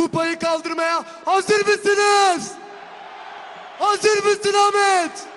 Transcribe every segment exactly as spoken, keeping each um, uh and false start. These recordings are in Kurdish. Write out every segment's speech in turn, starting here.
Kupayı kaldırmaya hazır mısınız? Hazır mısın Ahmet?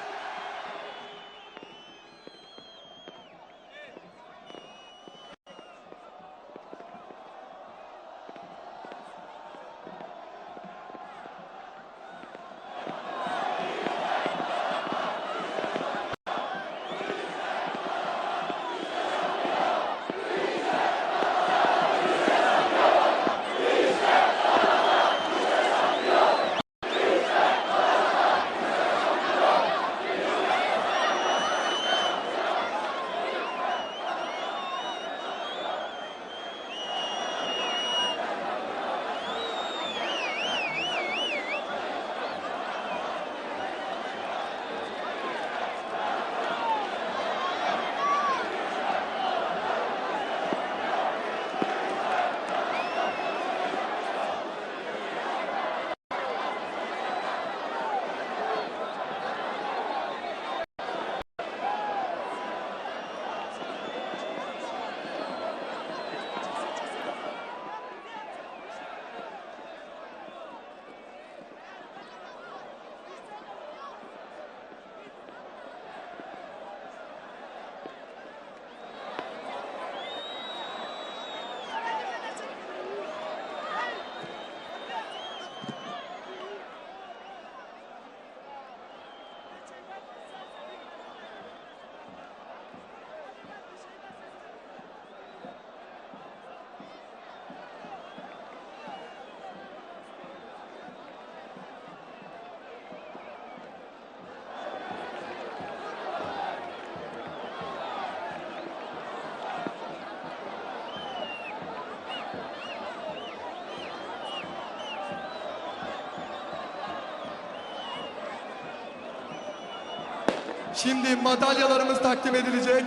Şimdi madalyalarımız takdim edilecek.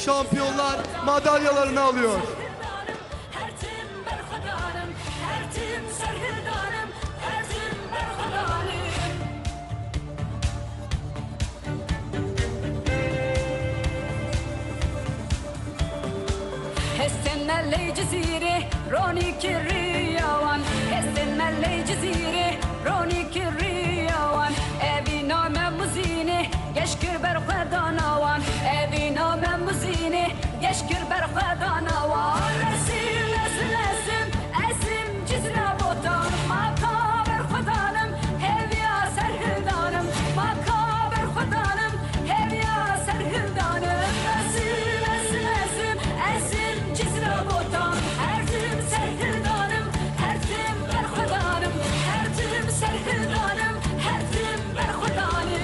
Şampiyonlar madalyalarını alıyor. Her tim berxwedan im, her tim serhildan im, her tim berxwedan im. Hestên me lê Cizîrê ronî kiriya wan. Hestên me lê Cizîrê ronî kiriya wan. Evîna me Muzînê geş kir berxwedana wan. Evîna me Muzînê geş kir berxwedana wan. Nesim, nesim, nesim, ez im Cizre Botan. Ma ka berxwedan im, hêviya serhildan im. Ma ka berxwedan im, hêviya serhildan im. Nesim, nesim, nesim, ez im Cizre Botan. Her tim serhildan im, her tim berxwedan im. Her tim serhildan im, her tim berxwedan im.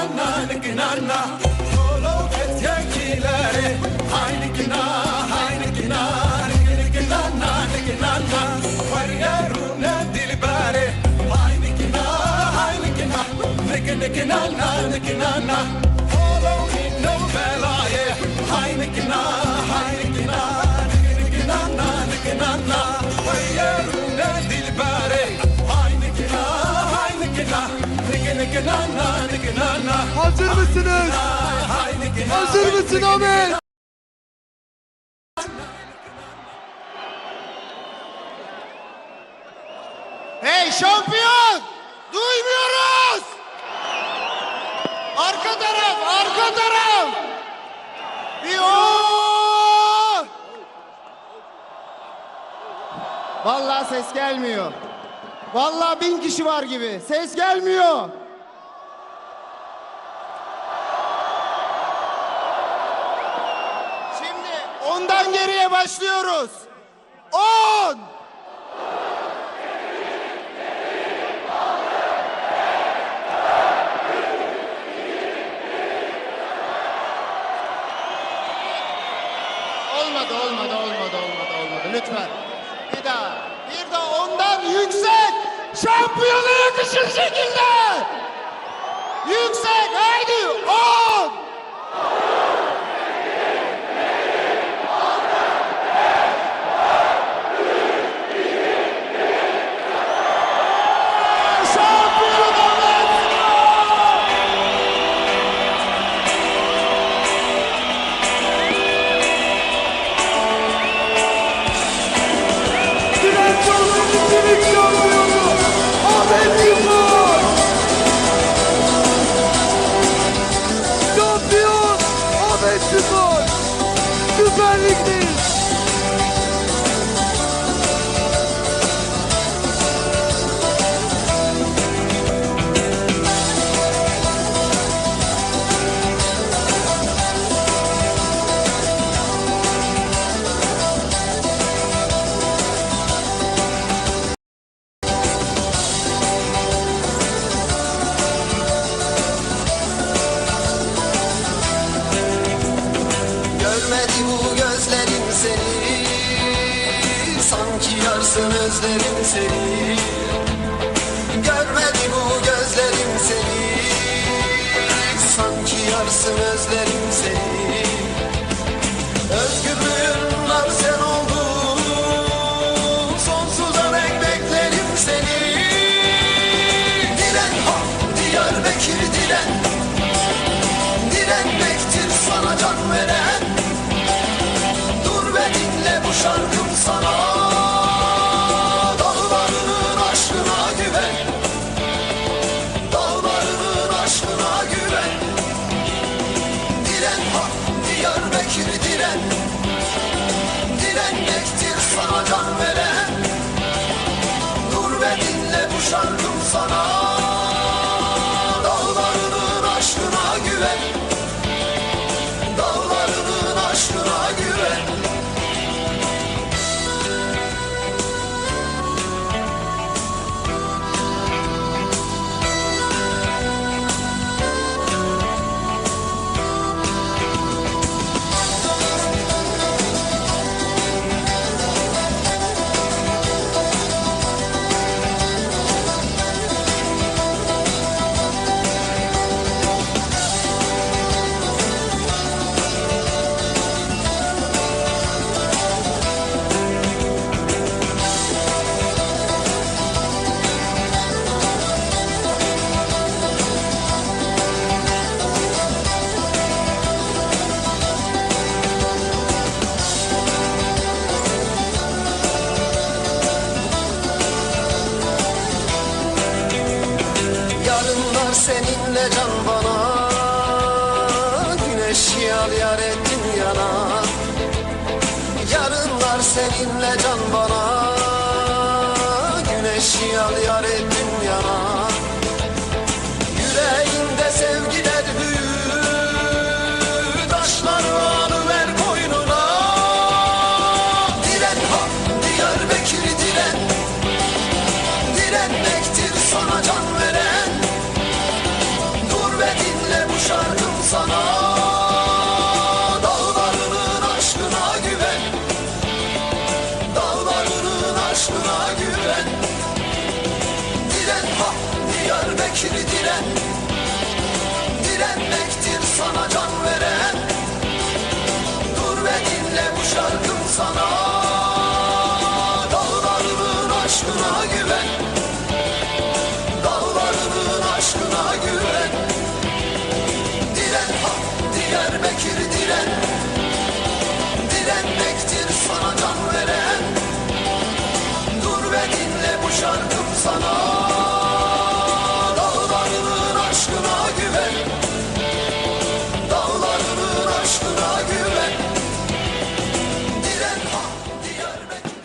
Nana, nana, kolo, et, yekilere, haynikina, haynikina, nikinana, nikinana, wariyerune dilbere, haynikina, haynikina, nikinana, nikinana, kolo, ino belaye, haynikina, haynikina, nikinana, nikinana, wariyerune dilbere, haynikina, haynikina. Hazır mısınız? Hazır mısın Ahmet? Hey şampiyon! Duymuyoruz! Arka taraf, arka taraf! Bir o! Vallahi ses gelmiyor. Vallahi bin kişi var gibi. Ses gelmiyor. Şimdi ondan geriye başlıyoruz. On. Olmadı, olmadı, olmadı, olmadı, olmadı. Lütfen. Bir daha. Bir daha ondan yüksek. Şampiyona yakışır şekilde. Yüksek. Haydi. On. Direnç Ahmet'in şampiyonu Ahmet Spor! Şampiyon Ahmet Spor! Süper Lig'deyiz! Görmedi bu gözlerim seni, sanki yarsın özlerim seni. Görmedi bu gözlerim seni, sanki yarsın özlerim seni. Özgürlüğün nar sen oldun, sonsuza dek beklerim seni. Diren ha, Diyarbekir diren. Direnmektir sana can veren. Dur ve dinle bu şarkım sana. Dağlarının aşkına güven. Dağlarının aşkına güven. Diren ha, Diyarbekir diren. Direnmektir sana can veren. Dur ve dinle bu şarkım sana. Dağlarının aşkına güven. Dağlarının aşkına güven. Yarınlar seninle can bana, güneş yal yar ettin yana. Yarınlar seninle can bana, güneş yal yar ettin yana. Yüreğinde sevgiler büyü, taşları alıver koynuna. Diren ha, Diyarbekir diren. Direnmektir sana can veren. Dur ve dinle Dağlarımın aşkına güven. Dağlarımın aşkına güven. Diren ha Diyarbekir, diren. Direnmektir sana can veren. Dur ve dinle bu şarkım sana. Dağlarımın aşkına güven. Dağlarımın aşkına güven. Diren ha Diyarbekir.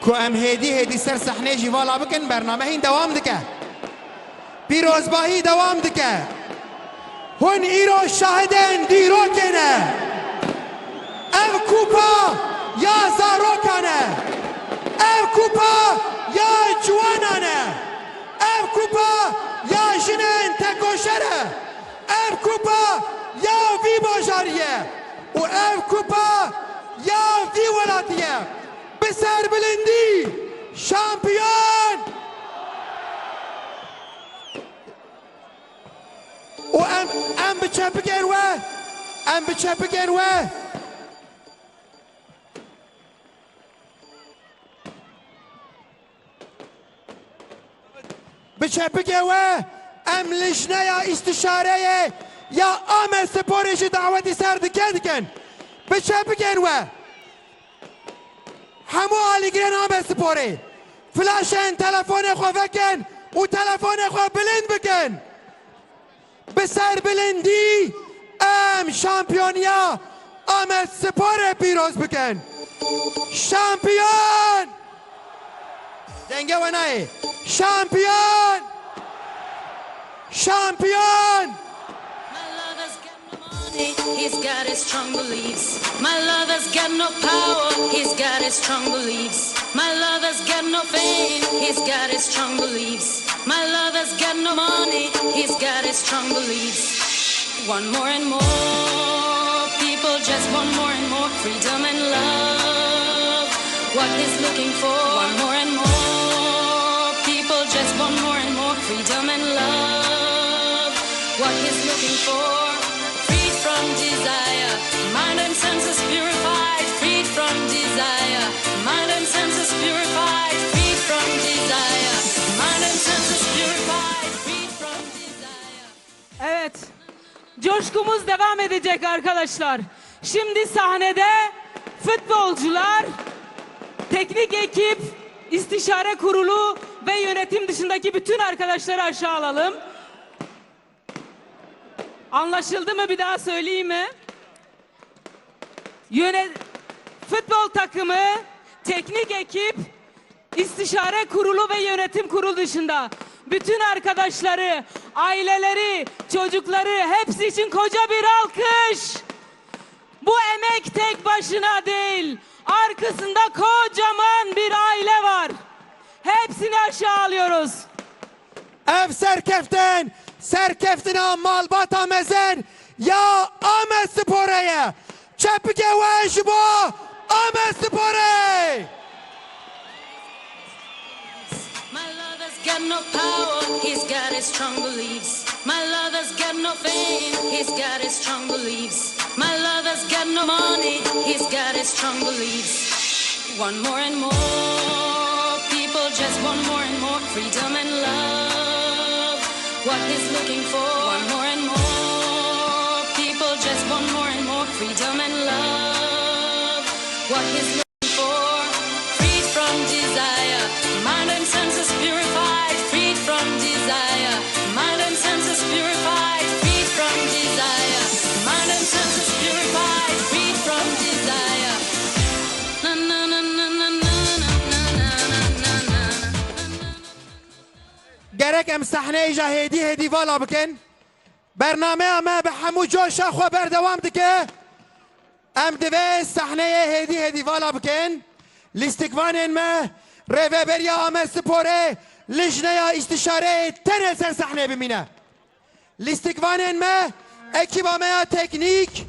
Ku em hêdî hêdî ser sehnê jî vala bikin, bername hîn dewam dike. Pîrozbahî dewam dike. Hûn îro şahidên dîrokê ne. Ev kupa ya zarokan e. Ev kupa ya ciwanan e. Ev kupa ya jinên tekoşer e. Ev kupa ya vî bajarî ye. Û ev kupa ya vî welatî ye. Bi serbilindî şampiyon! Û em, em bi çepikên we, em bi çepikên we, bi çepikê we, em lijneya îstişareyê ya Amedsporê jî dawetî ser dike dikin. Bi çepikên we. Hemû alîgirên Amedsporê, flaşên telefonê xwe vekin û telefonê xwe bilind bikin. Bi serbilindî em şampiyoniya Amedsporê pîroz bikin. Şampiyon! Dengê we nayê. Şampiyon! Şampiyon! My lover's got no money, he's got his strong beliefs. My lover's got no power, he's got his strong beliefs. My lover's got no fame, he's got his strong beliefs. My lover's got no money, he's got his strong beliefs. Want more and more, people just want more and more freedom and love. What he's looking for, want more and more, people just want more and more freedom and love. What he's looking for, freed from desire, mind and senses purified, freed from desire, mind and senses purified, freed from desire, mind and senses purified, freed from desire. Evet, coşkumuz devam edecek arkadaşlar. Şimdi sahnede futbolcular, teknik ekip, istişare kurulu ve yönetim dışındaki bütün arkadaşları aşağı alalım. Anlaşıldı mı? Bir daha söyleyeyim mi? Yöne-, futbol takımı, teknik ekip, istişare kurulu ve yönetim kurulu dışında bütün arkadaşları, aileleri, çocukları, hepsi için koca bir alkış. Bu emek tek başına değil. Arkasında kocaman bir aile var. Hepsini aşağı alıyoruz. Ev serkeftin, serkeftina malbata mezin ya Amedsporê ye. Çepikê we ji bo Amedsporê! My lover's got no power, he's got his strong beliefs. My lover's got no fame, he's got his strong beliefs. My lover's got no money, he's got his strong beliefs. Want more and more, people just want more and more freedom and love. What he's looking for, want more and more, people just want more and more freedom and love. What he's looking for, freed from desire, mind and senses purified, freed from desire, mind and senses purified, freed from desire, mind and senses purified, freed from desire. Na, na, na. Gerek em sahneyê ja hêdî hêdî vala bikin. Bernameya me bi hemû coşa xwe berdewam dike. Em divê sahneyê hêdî hêdî vala bikin. Lîstikvanên me, rêveberiya Amedsporê, lijneya îstişareyê tenê ser sahneyê bimîne. Lîstikvanên me, ekîba me ya teknîk,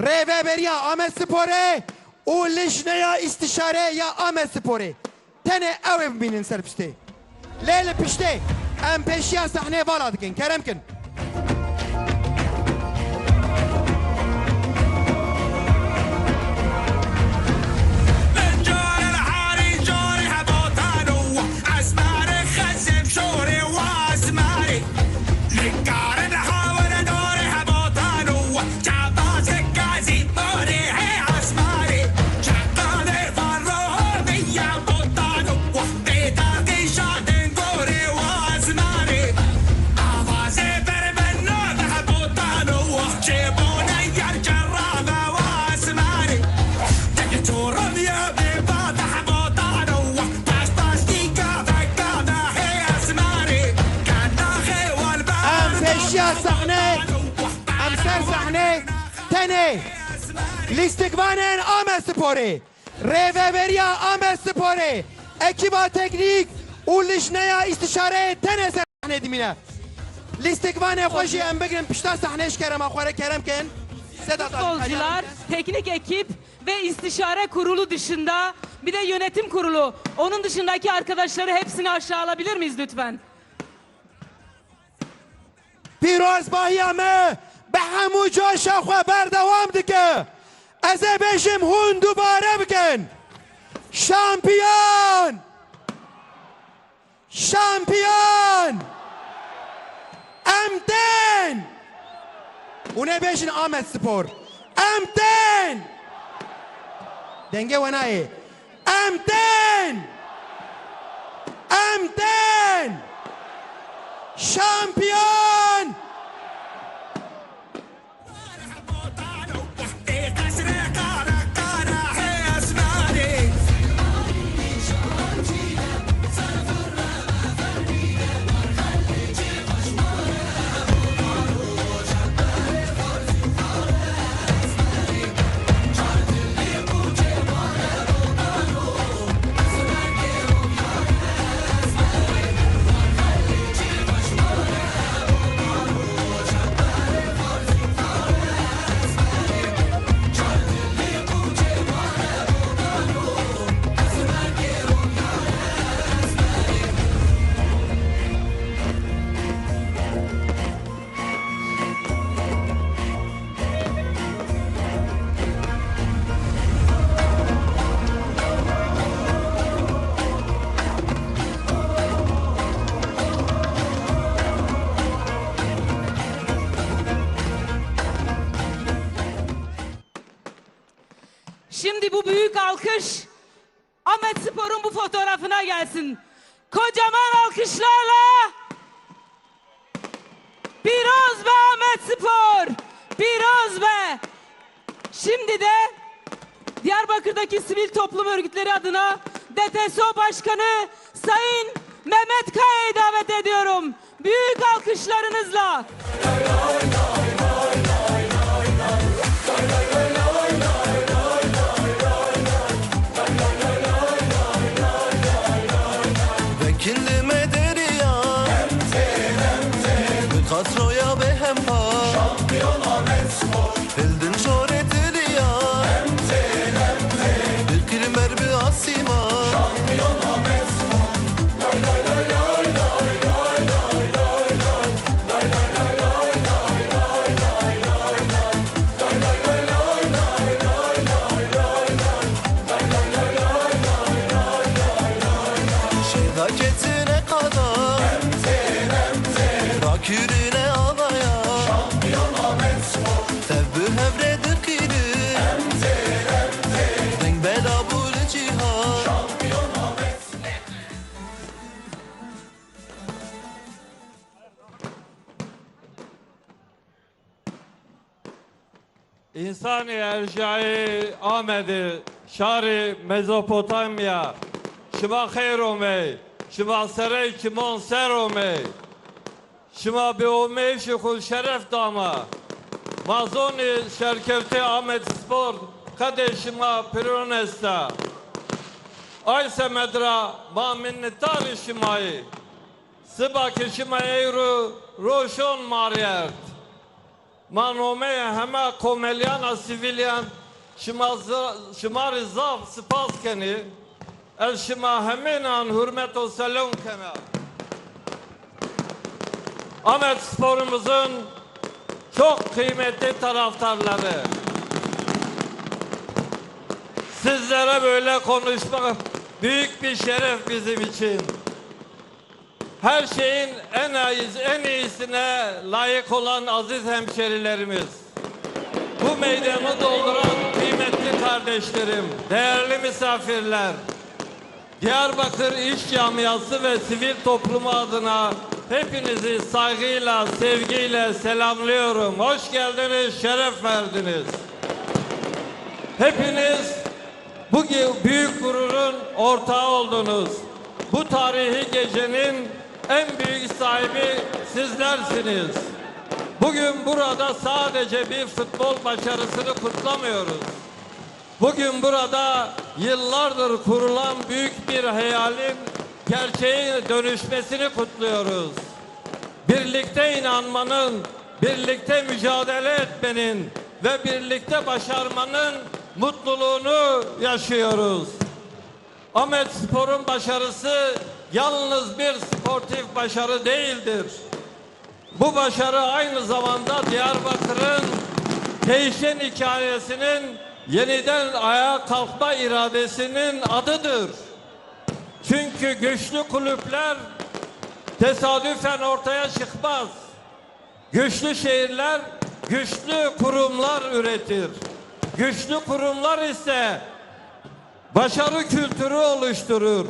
Rêveberiya Amedsporê û Lijneya Îstişare ya Amedsporê. Tenê ew ê bimînin ser piştê. Lê li piştê em pêşiya sehnê vala dikin. Kerem kin. Em pêşiya sehnê, em ser sehnê tenê lîstikvanên Amedsporê, Rêveberiya Amedsporê, ekîba teknîk û Lijneya Îstişareyê tenê ser sehnê dimîne. Lîstikvanê xwe jî em bigrin pişta sehnê ji kerema xwe re kerem kin. Seda Futbolcular, teknik ekip ve istişare kurulu dışında bir de yönetim kurulu, onun dışındaki arkadaşları hepsini aşağı alabilir miyiz lütfen? Pîrozbahiya me bi hemû coşa xwe berdewam dike. Ez ê bêjim hûn dubare bikin. Şampiyon! Şampiyon! Em tên! Hûn ê bêjin Amedspor. Em tên! Dengê we nayê. Em tên! Em tên! Şampiyon! Şimdi bu büyük alkış Ahmetspor'un bu fotoğrafına gelsin. Kocaman alkışlarla. Pîroz be Ahmetspor! Pîroz be! Şimdi de Diyarbakır'daki sivil toplum örgütleri adına D T S O Başkanı Sayın Mehmet Kaya'yı davet ediyorum. Büyük alkışlarınızla. Vekil me deriya, bi qasroya bêhempa. Hildin şorê diliya, bi qîr mer bi asîma. Şêda ketine qada, rakirine alaya. Tev bi hev re diqînin, deng bela bû li cîhan. Însanê erjayê Amedê, şarê Mezopotamya, şima xêr omey, şima serey çimon ser omey. Şima bi omeyşê xwe şeref dama. Ma zonê şerkewtê Amedspor qedê şima piron esta. Ay semed ra ma minnetdarê şima yê. Siba ke şima eyro Roşon Mariyert. Ma nomeyê heme komeliyana sivîliyan şima za-, şima rê zaf spas kenî. Ez şima hemênan hurmet û selom kena. Ahmet Spor'umuzun çok kıymetli taraftarları, sizlere böyle konuşmak büyük bir şeref bizim için. Her şeyin en iyisi, en iyisine layık olan aziz hemşerilerimiz, bu meydanı dolduran kıymetli kardeşlerim, değerli misafirler, Diyarbakır iş camiası ve sivil toplumu adına hepinizi saygıyla, sevgiyle selamlıyorum. Hoş geldiniz, şeref verdiniz. Hepiniz bu ge-, büyük gururun ortağı oldunuz. Bu tarihi gecenin en büyük sahibi sizlersiniz. Bugün burada sadece bir futbol başarısını kutlamıyoruz. Bugün burada yıllardır kurulan büyük bir hayalin gerçeğe dönüşmesini kutluyoruz. Birlikte inanmanın, birlikte mücadele etmenin ve birlikte başarmanın mutluluğunu yaşıyoruz. Ahmet Spor'un başarısı yalnız bir sportif başarı değildir. Bu başarı aynı zamanda Diyarbakır'ın değişen hikayesinin yeniden ayağa kalkma iradesinin adıdır. Çünkü güçlü kulüpler tesadüfen ortaya çıkmaz. Güçlü şehirler güçlü kurumlar üretir. Güçlü kurumlar ise başarı kültürü oluşturur.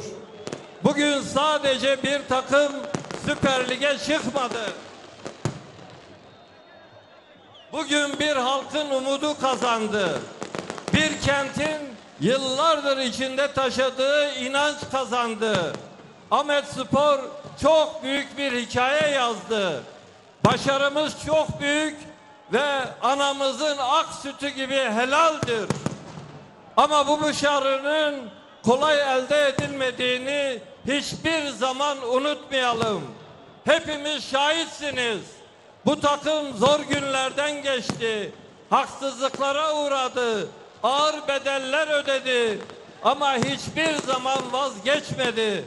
Bugün sadece bir takım Süper Lig'e çıkmadı. Bugün bir halkın umudu kazandı. Bir kentin yıllardır içinde taşıdığı inanç kazandı. Ahmet Spor çok büyük bir hikaye yazdı. Başarımız çok büyük ve anamızın ak sütü gibi helaldir. Ama bu başarının kolay elde edilmediğini hiçbir zaman unutmayalım. Hepimiz şahitsiniz. Bu takım zor günlerden geçti, haksızlıklara uğradı, ağır bedeller ödedi ama hiçbir zaman vazgeçmedi.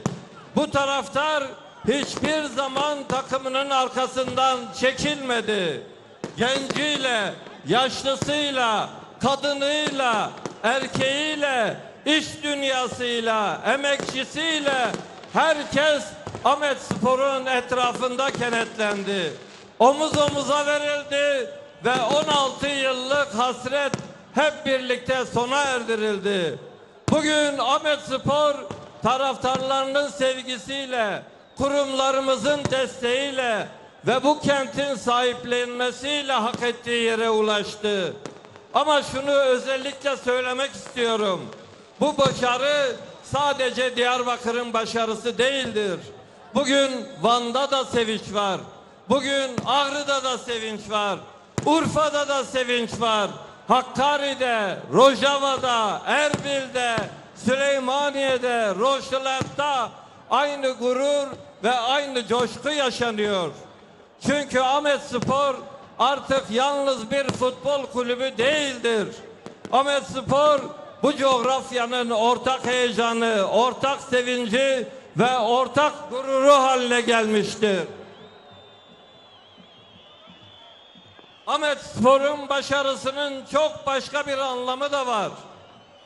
Bu taraftar hiçbir zaman takımının arkasından çekilmedi. Genciyle, yaşlısıyla, kadınıyla, erkeğiyle, iş dünyasıyla, emekçisiyle herkes Ahmet Spor'un etrafında kenetlendi. Omuz omuza verildi ve on altı yıllık hasret hep birlikte sona erdirildi. Bugün Ahmet Spor taraftarlarının sevgisiyle, kurumlarımızın desteğiyle ve bu kentin sahiplenmesiyle hak ettiği yere ulaştı. Ama şunu özellikle söylemek istiyorum. Bu başarı sadece Diyarbakır'ın başarısı değildir. Bugün Van'da da sevinç var. Bugün Ağrı'da da sevinç var. Urfa'da da sevinç var. Hakkari'de, Rojava'da, Erbil'de, Süleymaniye'de, Roşilat'ta aynı gurur ve aynı coşku yaşanıyor. Çünkü Ahmet Spor artık yalnız bir futbol kulübü değildir. Ahmet Spor bu coğrafyanın ortak heyecanı, ortak sevinci ve ortak gururu haline gelmiştir. Ahmet Spor'un başarısının çok başka bir anlamı da var.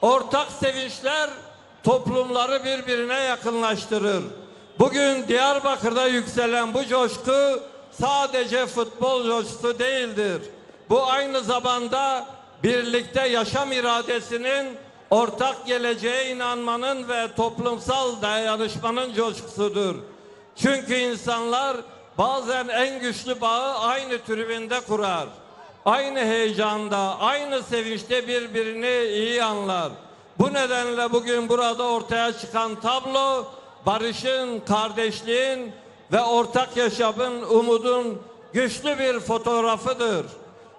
Ortak sevinçler toplumları birbirine yakınlaştırır. Bugün Diyarbakır'da yükselen bu coşku sadece futbol coşkusu değildir. Bu aynı zamanda birlikte yaşam iradesinin, ortak geleceğe inanmanın ve toplumsal dayanışmanın coşkusudur. Çünkü insanlar bazen en güçlü bağı aynı tribünde kurar. Aynı heyecanda, aynı sevinçte birbirini iyi anlar. Bu nedenle bugün burada ortaya çıkan tablo barışın, kardeşliğin ve ortak yaşamın, umudun güçlü bir fotoğrafıdır.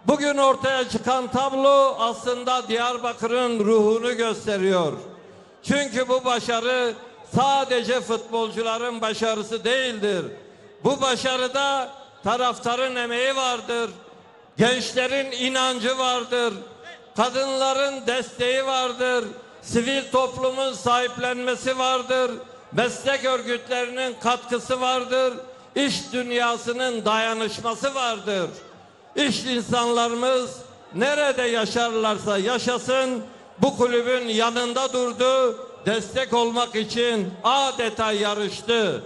Bugün ortaya çıkan tablo aslında Diyarbakır'ın ruhunu gösteriyor. Çünkü bu başarı sadece futbolcuların başarısı değildir. Bu başarıda Taraftarın emeği vardır. Gençlerin inancı vardır. Kadınların desteği vardır. Sivil toplumun sahiplenmesi vardır. Meslek örgütlerinin katkısı vardır. İş dünyasının dayanışması vardır. İş insanlarımız nerede yaşarlarsa yaşasın, bu kulübün yanında durdu, destek olmak için adeta yarıştı.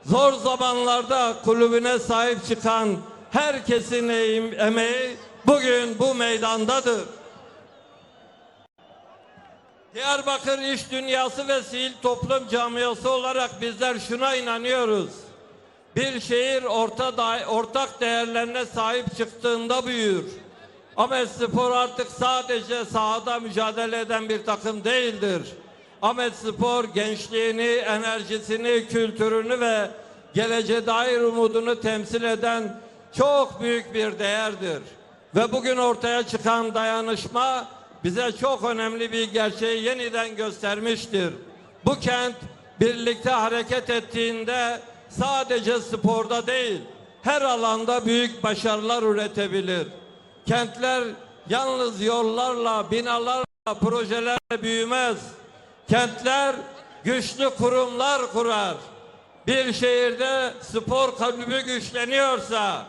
Zor zamanlarda kulübüne sahip çıkan herkesin eğim-, emeği bugün bu meydandadır. Diyarbakır iş dünyası ve sivil toplum camiası olarak bizler şuna inanıyoruz. Bir şehir orta da-, ortak değerlerine sahip çıktığında büyür. Ahmetspor artık sadece sahada mücadele eden bir takım değildir. Ahmetspor gençliğini, enerjisini, kültürünü ve geleceğe dair umudunu temsil eden çok büyük bir değerdir. Ve bugün ortaya çıkan dayanışma bize çok önemli bir gerçeği yeniden göstermiştir. Bu kent birlikte hareket ettiğinde sadece sporda değil, her alanda büyük başarılar üretebilir. Kentler yalnız yollarla, binalarla, projelerle büyümez. Kentler güçlü kurumlar kurar. Bir şehirde spor kulübü güçleniyorsa,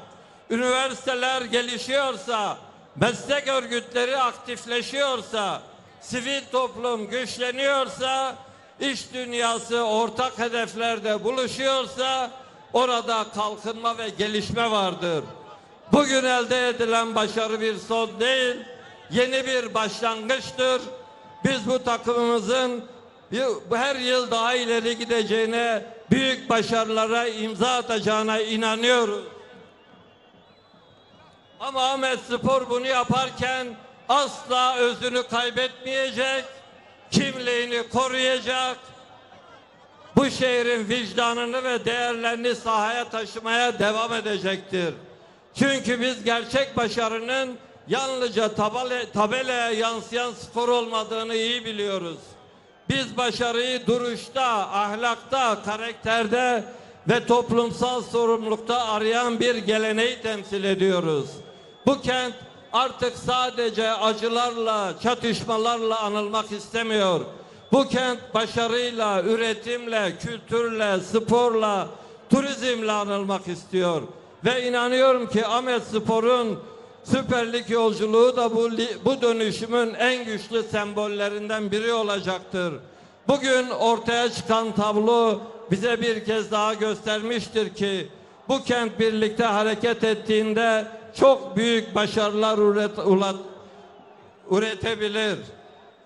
üniversiteler gelişiyorsa, meslek örgütleri aktifleşiyorsa, sivil toplum güçleniyorsa, iş dünyası ortak hedeflerde buluşuyorsa, orada kalkınma ve gelişme vardır. Bugün elde edilen başarı bir son değil, yeni bir başlangıçtır. Biz bu takımımızın bir, bu her yıl daha ileri gideceğine, büyük başarılara imza atacağına inanıyoruz. Ama Ahmetspor bunu yaparken asla özünü kaybetmeyecek, kimliğini koruyacak, bu şehrin vicdanını ve değerlerini sahaya taşımaya devam edecektir. Çünkü biz gerçek başarının yalnızca tabale-, tabelaya yansıyan skor olmadığını iyi biliyoruz. Biz başarıyı duruşta, ahlakta, karakterde ve toplumsal sorumlulukta arayan bir geleneği temsil ediyoruz. Bu kent artık sadece acılarla, çatışmalarla anılmak istemiyor. Bu kent başarıyla, üretimle, kültürle, sporla, turizmle anılmak istiyor. Ve inanıyorum ki Ahmetspor'un Süper Lig yolculuğu da bu li-, bu dönüşümün en güçlü sembollerinden biri olacaktır. Bugün ortaya çıkan tablo bize bir kez daha göstermiştir ki bu kent birlikte hareket ettiğinde çok büyük başarılar üret-, ulat-, üretebilir.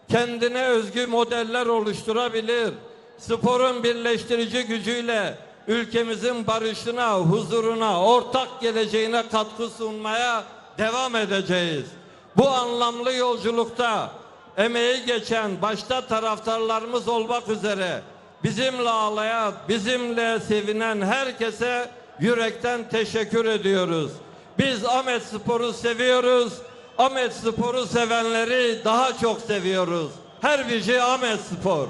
Kendine özgü modeller oluşturabilir. Sporun birleştirici gücüyle ülkemizin barışına, huzuruna, ortak geleceğine katkı sunmaya devam edeceğiz. Bu anlamlı yolculukta emeği geçen başta taraftarlarımız olmak üzere bizimle ağlayan, bizimle sevinen herkese yürekten teşekkür ediyoruz. Biz Ahmetspor'u seviyoruz. Ahmetspor'u sevenleri daha çok seviyoruz. Her bici Ahmetspor.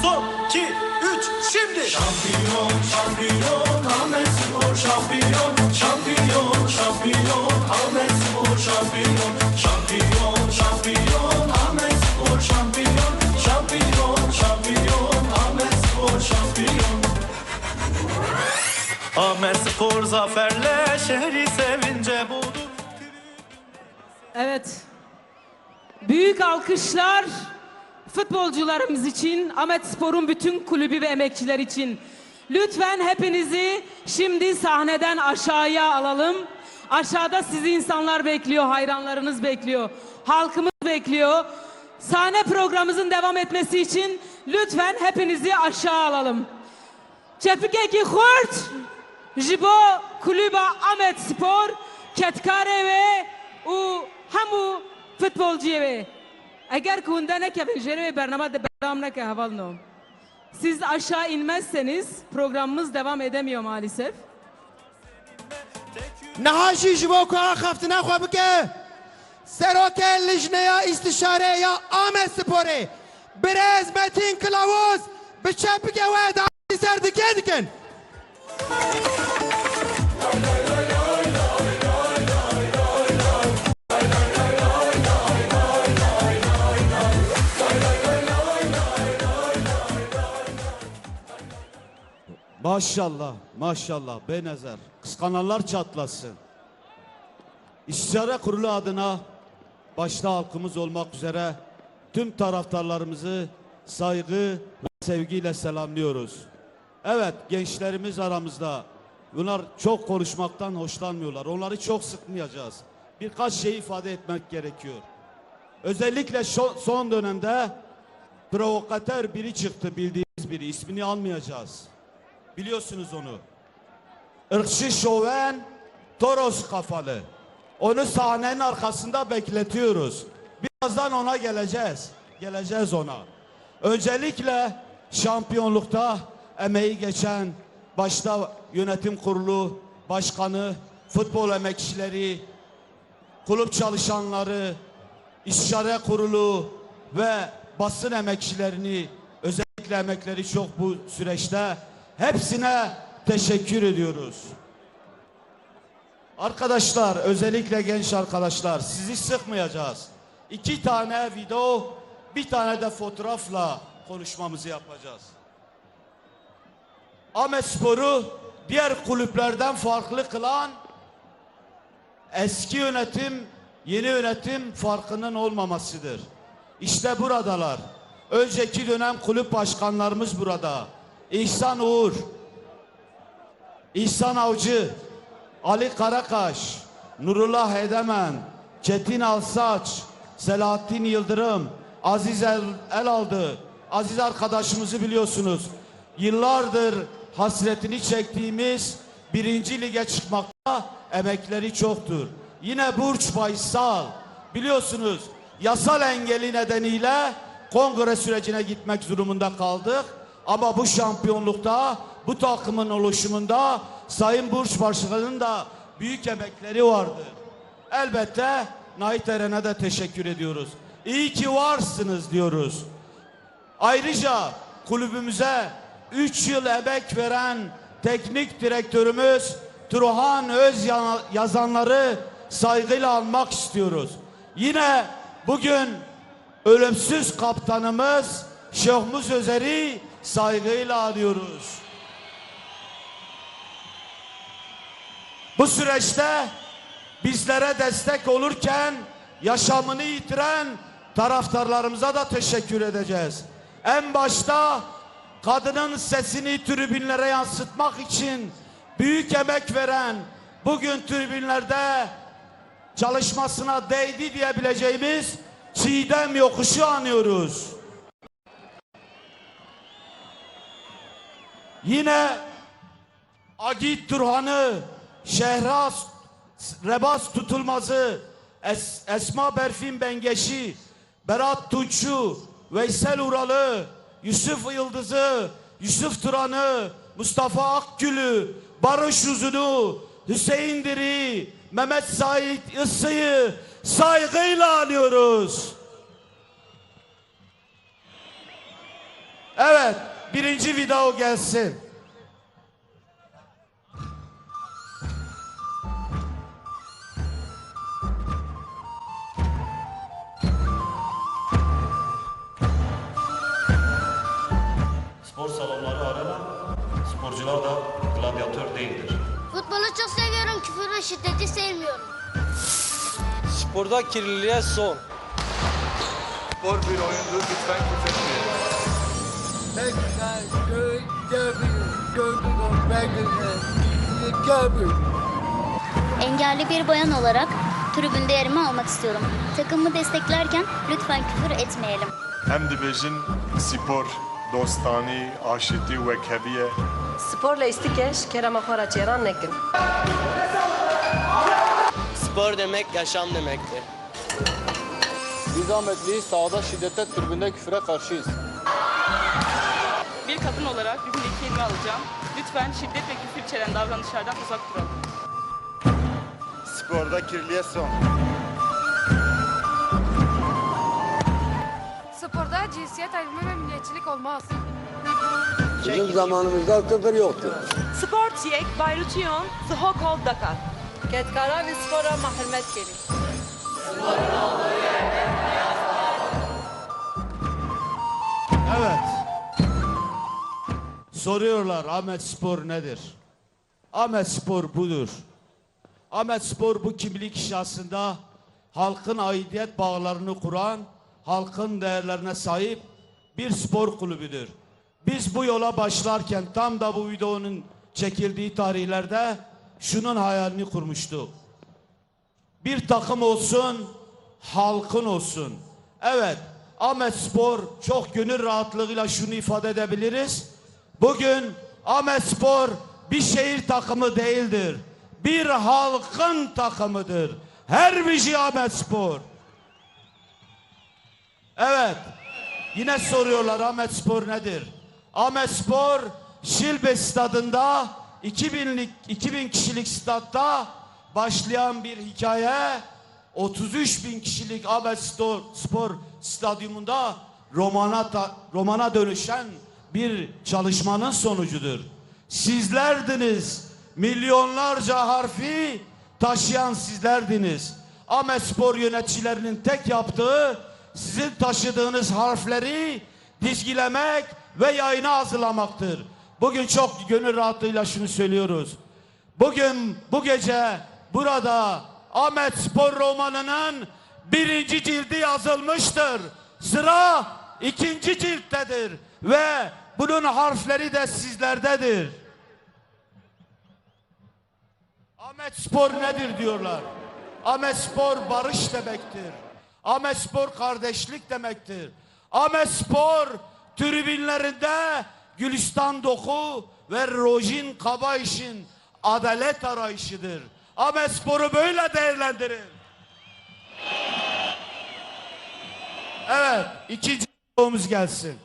Son, iki, üç, şimdi. Şampiyon, şampiyon, Ahmetspor şampiyon. Şampiyon, şampiyon, Ahmetspor şampiyon. Şampiyon, şampiyon, Ahmetspor şampiyon. Şampiyon, şampiyon, Ahmetspor şampiyon. Ahmetspor zaferle şehri sevince boğdu. Evet. Büyük alkışlar futbolcularımız için, Ahmetspor'un bütün kulübü ve emekçiler için. Lütfen hepinizi şimdi sahneden aşağıya alalım. Aşağıda sizi insanlar bekliyor, hayranlarınız bekliyor, halkımız bekliyor. Sahne programımızın devam etmesi için lütfen hepinizi aşağı alalım. Çepikekî xurt ji bo kulüba Ahmetspor, kedkarê wê û hemû futbolciyê wê. Eger ki hûn denekevin jêrê wê bername de berdewam neke hevalno. Siz aşağı inmezseniz programımız devam edemiyor maalesef. Niha jî ji bo ku axaftina xwe bike, Serokê Lijneya Îstişarê ya Amedsporê, Birêz Metîn Kilavuz, bi çepikê we dawetî ser dikê dikin. Maşallah, maşallah, bê nezer. Kıskananlar çatlasın. İstişare Kurulu adına başta halkımız olmak üzere tüm taraftarlarımızı saygı ve sevgiyle selamlıyoruz. Evet, gençlerimiz aramızda. Bunlar çok konuşmaktan hoşlanmıyorlar. Onları çok sıkmayacağız. Birkaç şey ifade etmek gerekiyor. Özellikle şo-, son dönemde provokatör biri çıktı, bildiğiniz biri. İsmini almayacağız. Biliyorsunuz onu. Irkçı şoven, Toros kafalı. Onu sahnenin arkasında bekletiyoruz. Birazdan ona geleceğiz. Geleceğiz ona. Öncelikle şampiyonlukta emeği geçen başta yönetim kurulu başkanı, futbol emekçileri, kulüp çalışanları, istişare kurulu ve basın emekçilerini, özellikle emekleri çok bu süreçte, hepsine teşekkür ediyoruz. Arkadaşlar, özellikle genç arkadaşlar, sizi sıkmayacağız. İki tane video, bir tane de fotoğrafla konuşmamızı yapacağız. Ahmetspor'u diğer kulüplerden farklı kılan eski yönetim, yeni yönetim farkının olmamasıdır. İşte buradalar. Önceki dönem kulüp başkanlarımız burada. İhsan Uğur, İhsan Avcı, Ali Karakaş, Nurullah Edemen, Çetin Alsaç, Selahattin Yıldırım, Aziz El-, Elaldı, Aziz arkadaşımızı biliyorsunuz. Yıllardır hasretini çektiğimiz birinci lige çıkmakta emekleri çoktur. Yine Burç Baysal, biliyorsunuz yasal engeli nedeniyle kongre sürecine gitmek durumunda kaldık. Ama bu şampiyonlukta, bu takımın oluşumunda Sayın Burç Başkan'ın da büyük emekleri vardır. Elbette Nait Eren'e de teşekkür ediyoruz. İyi ki varsınız diyoruz. Ayrıca kulübümüze üç yıl emek veren teknik direktörümüz Turhan Özyazanları saygıyla anmak istiyoruz. Yine bugün ölümsüz kaptanımız Şehmuz Özer'i saygıyla anıyoruz. Bu süreçte bizlere destek olurken yaşamını yitiren taraftarlarımıza da teşekkür edeceğiz. En başta kadının sesini tribünlere yansıtmak için büyük emek veren, bugün tribünlerde çalışmasına değdi diyebileceğimiz Çiğdem Yokuş'u anıyoruz. Yine Agit Turhan'ı, Şehraz Rebaz Tutulmaz'ı, Es-, Esma Berfin Bengeş'i, Berat Tunç'u, Veysel Ural'ı, Yusuf Yıldız'ı, Yusuf Turan'ı, Mustafa Akgül'ü, Barış Uzun'u, Hüseyin Diri, Mehmet Sait Issı'yı saygıyla anıyoruz. Evet, birinci video gelsin. Spor salonları arena, sporcular da gladyatör değildir. Futbolu çok seviyorum, küfür ve şiddeti sevmiyorum. Sporda kirliliğe son. Spor bir oyundur, lütfen küfretmeyelim. Engelli bir bayan olarak tribünde yerimi almak istiyorum. Takımımı desteklerken lütfen küfür etmeyelim. Em dibêjin spor dostanî, aşîtî û wekhevî ye. Spor leyîstik e, ji kerema xwe re çêran nekin. Spor demek yaşam demektir. Biz Ahmetliyiz, sahada şiddete, tribünde küfüre karşıyız. Bir kadın olarak bugün iki elime alacağım. Lütfen şiddet ve küfür içeren davranışlardan uzak duralım. Sporda kirliye son. Sporda cinsiyet ayrımı ve milliyetçilik olmaz. Bizim zamanımızda sıfır yoktu. Sport yek, bayruçiyon, zihok hol dakar. Kedkara ve spora mahirmet gelin. Evet. Soruyorlar, Ahmet Spor nedir? Ahmet Spor budur. Ahmet Spor bu kimlik inşasında halkın aidiyet bağlarını kuran, halkın değerlerine sahip bir spor kulübüdür. Biz bu yola başlarken tam da bu videonun çekildiği tarihlerde şunun hayalini kurmuştuk. Bir takım olsun, halkın olsun. Evet, Ahmet Spor çok gönül rahatlığıyla şunu ifade edebiliriz. Bugün Ahmet Spor bir şehir takımı değildir. Bir halkın takımıdır. Her biji Ahmet Spor. Evet. Yine soruyorlar Ahmet Spor nedir? Ahmet Spor Şilbe stadında iki binlik, iki bin kişilik statta başlayan bir hikaye. Otuz üç bin kişilik Ahmet Spor, Spor stadyumunda romana, ta- romana dönüşen bir çalışmanın sonucudur. Sizlerdiniz, milyonlarca harfi taşıyan sizlerdiniz. Ahmet Spor yöneticilerinin tek yaptığı sizin taşıdığınız harfleri dizgilemek ve yayına hazırlamaktır. Bugün çok gönül rahatlığıyla şunu söylüyoruz. Bugün, bu gece burada Ahmet Spor romanının birinci cildi yazılmıştır. Sıra ikinci cilttedir ve bunun harfleri de sizlerdedir. Ahmet Spor nedir diyorlar. Ahmet Spor barış demektir. Ahmet Spor kardeşlik demektir. Ahmet Spor tribünlerinde Gülistan Doku ve Rojin Kabayiş'in adalet arayışıdır. Ahmet Spor'u böyle değerlendirin. Evet, ikinci sorumuz gelsin.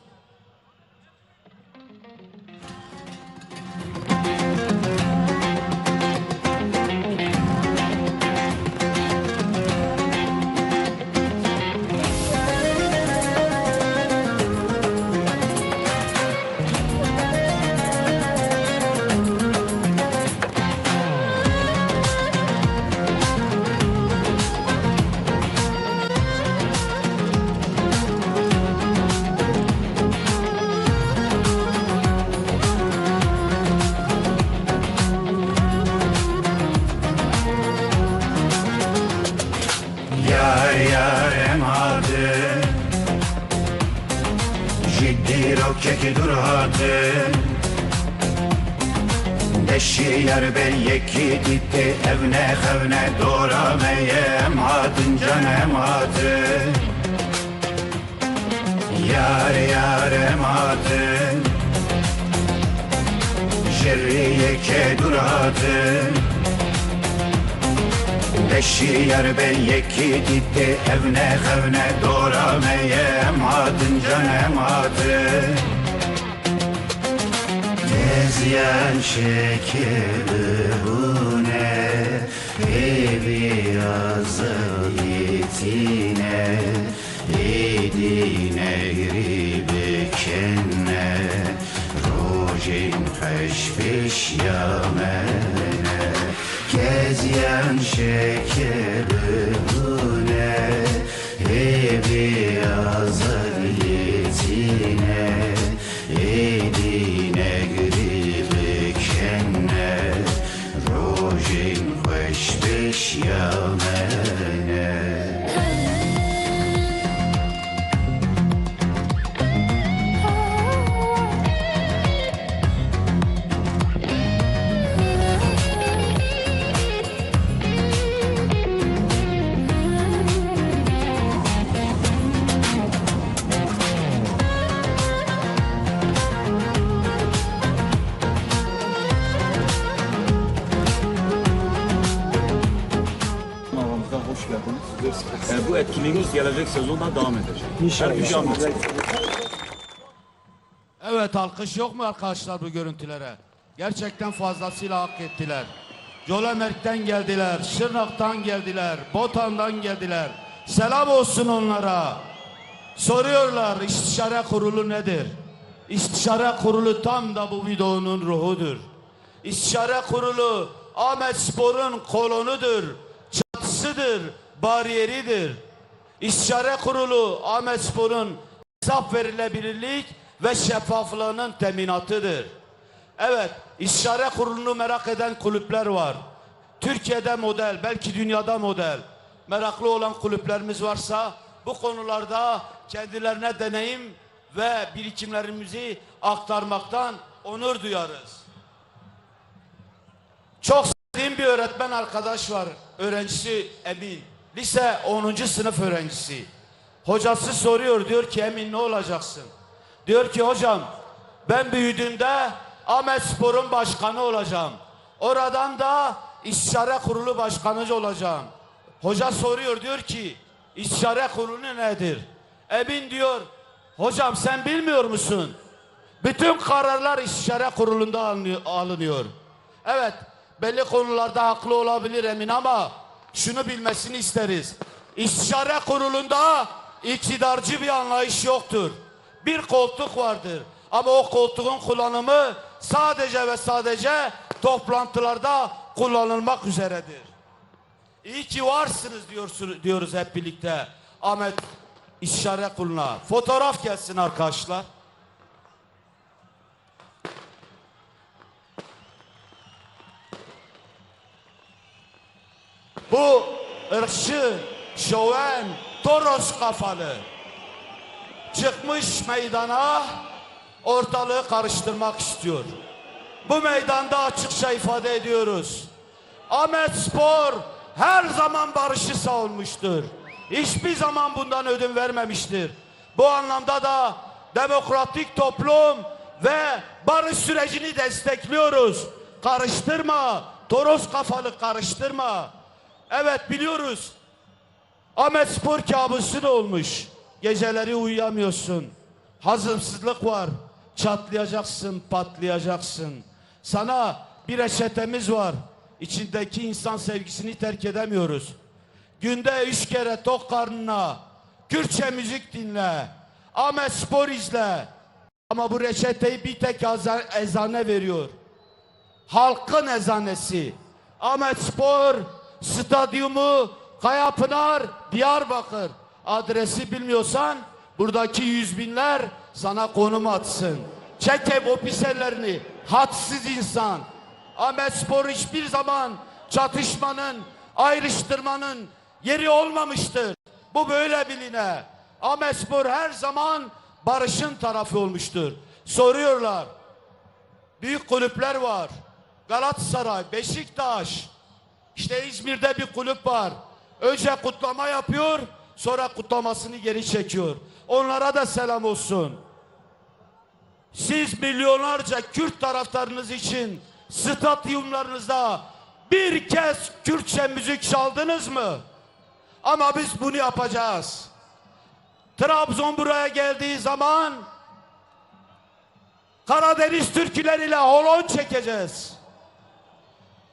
Yar yar em hatin, ji dîrokek dûr hatin. Deşiyar be yekî dîtê, evne xevne dora me ye, em hatin can em hatin. Yar yar em hatin, ji rêyeke dûr hatin. Beşî yar be yekî dîtê, evne xevne dora me ye, em hatin can em hatin. Tezyan şekil bûne, hêvî azadî tîne. Êdî negrî bikene, rojên xweş pêşiya me ne. Keziyan şekil bûne, hêvî azadiyê tîne. Êdî negrî bikene, rojên xweş pêşiya me ne. Mavamızdan E, bu etkinliğimiz gelecek sezonda devam edecek. İnşallah. Her bir şey anlatacak. Evet, alkış yok mu arkadaşlar bu görüntülere? Gerçekten fazlasıyla hak ettiler. Colemêrg'den geldiler, Şırnak'tan geldiler, Botan'dan geldiler. Selam olsun onlara. Soruyorlar, istişare kurulu nedir? İstişare kurulu tam da bu videonun ruhudur. İstişare kurulu Ahmetspor'un kolonudur, çatısıdır, bariyeridir. İstişare kurulu Ahmetspor'un hesap verilebilirlik ve şeffaflığının teminatıdır. Evet, istişare kurulunu merak eden kulüpler var. Türkiye'de model, belki dünyada model. Meraklı olan kulüplerimiz varsa bu konularda kendilerine deneyim ve birikimlerimizi aktarmaktan onur duyarız. Çok sevdiğim bir öğretmen arkadaş var. Öğrencisi Emin. Lise onuncu sınıf öğrencisi. Hocası soruyor, diyor ki, "Emin, ne olacaksın?" Diyor ki, "Hocam, ben büyüdüğümde Ahmetspor'un başkanı olacağım. Oradan da istişare kurulu başkanı olacağım." Hoca soruyor, diyor ki, "İstişare kurulu nedir?" Emin diyor, "Hocam, sen bilmiyor musun? Bütün kararlar istişare kurulunda alınıyor, alınıyor." Evet, belli konularda haklı olabilir Emin ama şunu bilmesini isteriz. İstişare kurulunda iktidarcı bir anlayış yoktur. Bir koltuk vardır ama o koltuğun kullanımı sadece ve sadece toplantılarda kullanılmak üzeredir. İyi ki varsınız diyorsun, diyoruz hep birlikte Ahmet İstişare Kurulu'na. Fotoğraf gelsin arkadaşlar. Bu ırkçı, şoven, toros kafalı çıkmış meydana, ortalığı karıştırmak istiyor. Bu meydanda açıkça ifade ediyoruz. Ahmetspor her zaman barışı savunmuştur. Hiçbir zaman bundan ödün vermemiştir. Bu anlamda da demokratik toplum ve barış sürecini destekliyoruz. Karıştırma, toros kafalı karıştırma. Evet, biliyoruz. Ahmetspor kabusun olmuş. Geceleri uyuyamıyorsun. Hazımsızlık var. Çatlayacaksın, patlayacaksın. Sana bir reçetemiz var. İçindeki insan sevgisini terk edemiyoruz. Günde üç kere tok karnına Kürtçe müzik dinle. Ahmetspor izle. Ama bu reçeteyi bir tek aza- eczane veriyor. Halkın eczanesi. Ahmetspor Stadyumu, Kayapınar, Diyarbakır. Adresi bilmiyorsan buradaki yüz binler sana konum atsın. Çek o pis ellerini, hadsiz insan. Ahmetspor hiçbir zaman çatışmanın, ayrıştırmanın yeri olmamıştır. Bu böyle biline. Ahmetspor her zaman barışın tarafı olmuştur. Soruyorlar. Büyük kulüpler var. Galatasaray, Beşiktaş. İşte İzmir'de bir kulüp var. Önce kutlama yapıyor, sonra kutlamasını geri çekiyor. Onlara da selam olsun. Siz milyonlarca Kürt taraftarınız için stadyumlarınızda bir kez Kürtçe müzik çaldınız mı? Ama biz bunu yapacağız. Trabzon buraya geldiği zaman Karadeniz türküleriyle holon çekeceğiz.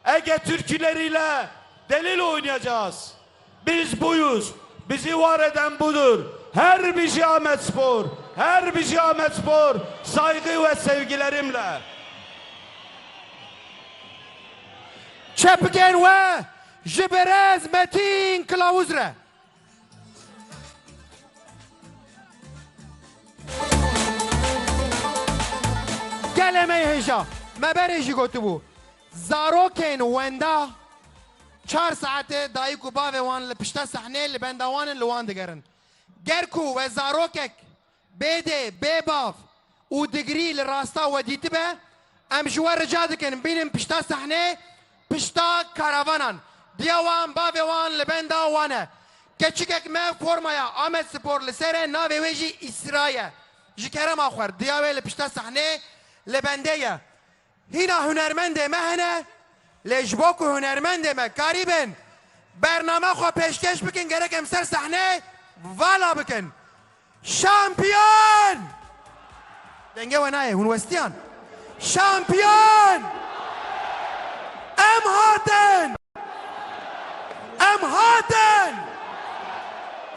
Ege türküleriyle delil oynayacağız. Biz buyuz. Bizi var eden budur. Her biji Ahmetspor, her biji Ahmetspor saygı ve sevgilerimle. Çepikên we ji Birêz Metîn Kilawuz re. Gelê me yê hêja, me berê jî gotibû, zarokên wenda çar saetê dayik û bavê wan li pişta sehnê li benda wan in, li wan digerin. Ger ku we zarokek bê dê, bê bav û digirî li rasta we dîtibe, em ji we rica dikin bînin pişta sehnê, pişta karavanan. Diya wan, bavê wan li benda wan e. Keçikek me formaya Amedspor li ser e, navê wê jî Îsra ye. Ji kerema xwe, diya wê li pişta sehnê li bendê ye. Hîna hunermendê me hene, lê ji bo ku hunermendê me karîbin Bername xwe pêşkêş bikin, gerek em ser sehneyê vala bikin. Şampiyon! Dengê we nayê, hûn westiyan. Şampiyon! Em hatin! Em hatin!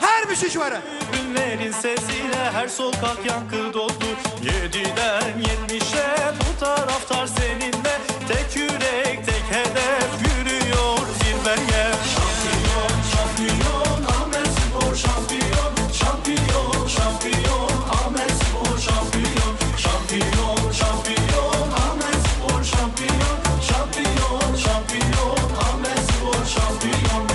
Her bişîş were. Bülbüllerin sesiyle her sokak yankı doldu. Yediden yetmişe bu taraftar seninle. Tek yürek, tek hedef yürüyor zirveye. Şampiyon, şampiyon, Ahmet Spor şampiyon. Şampiyon, şampiyon, Ahmet Spor şampiyon. Şampiyon, şampiyon, Ahmet Spor şampiyon. Şampiyon, şampiyon, Ahmet Spor şampiyon.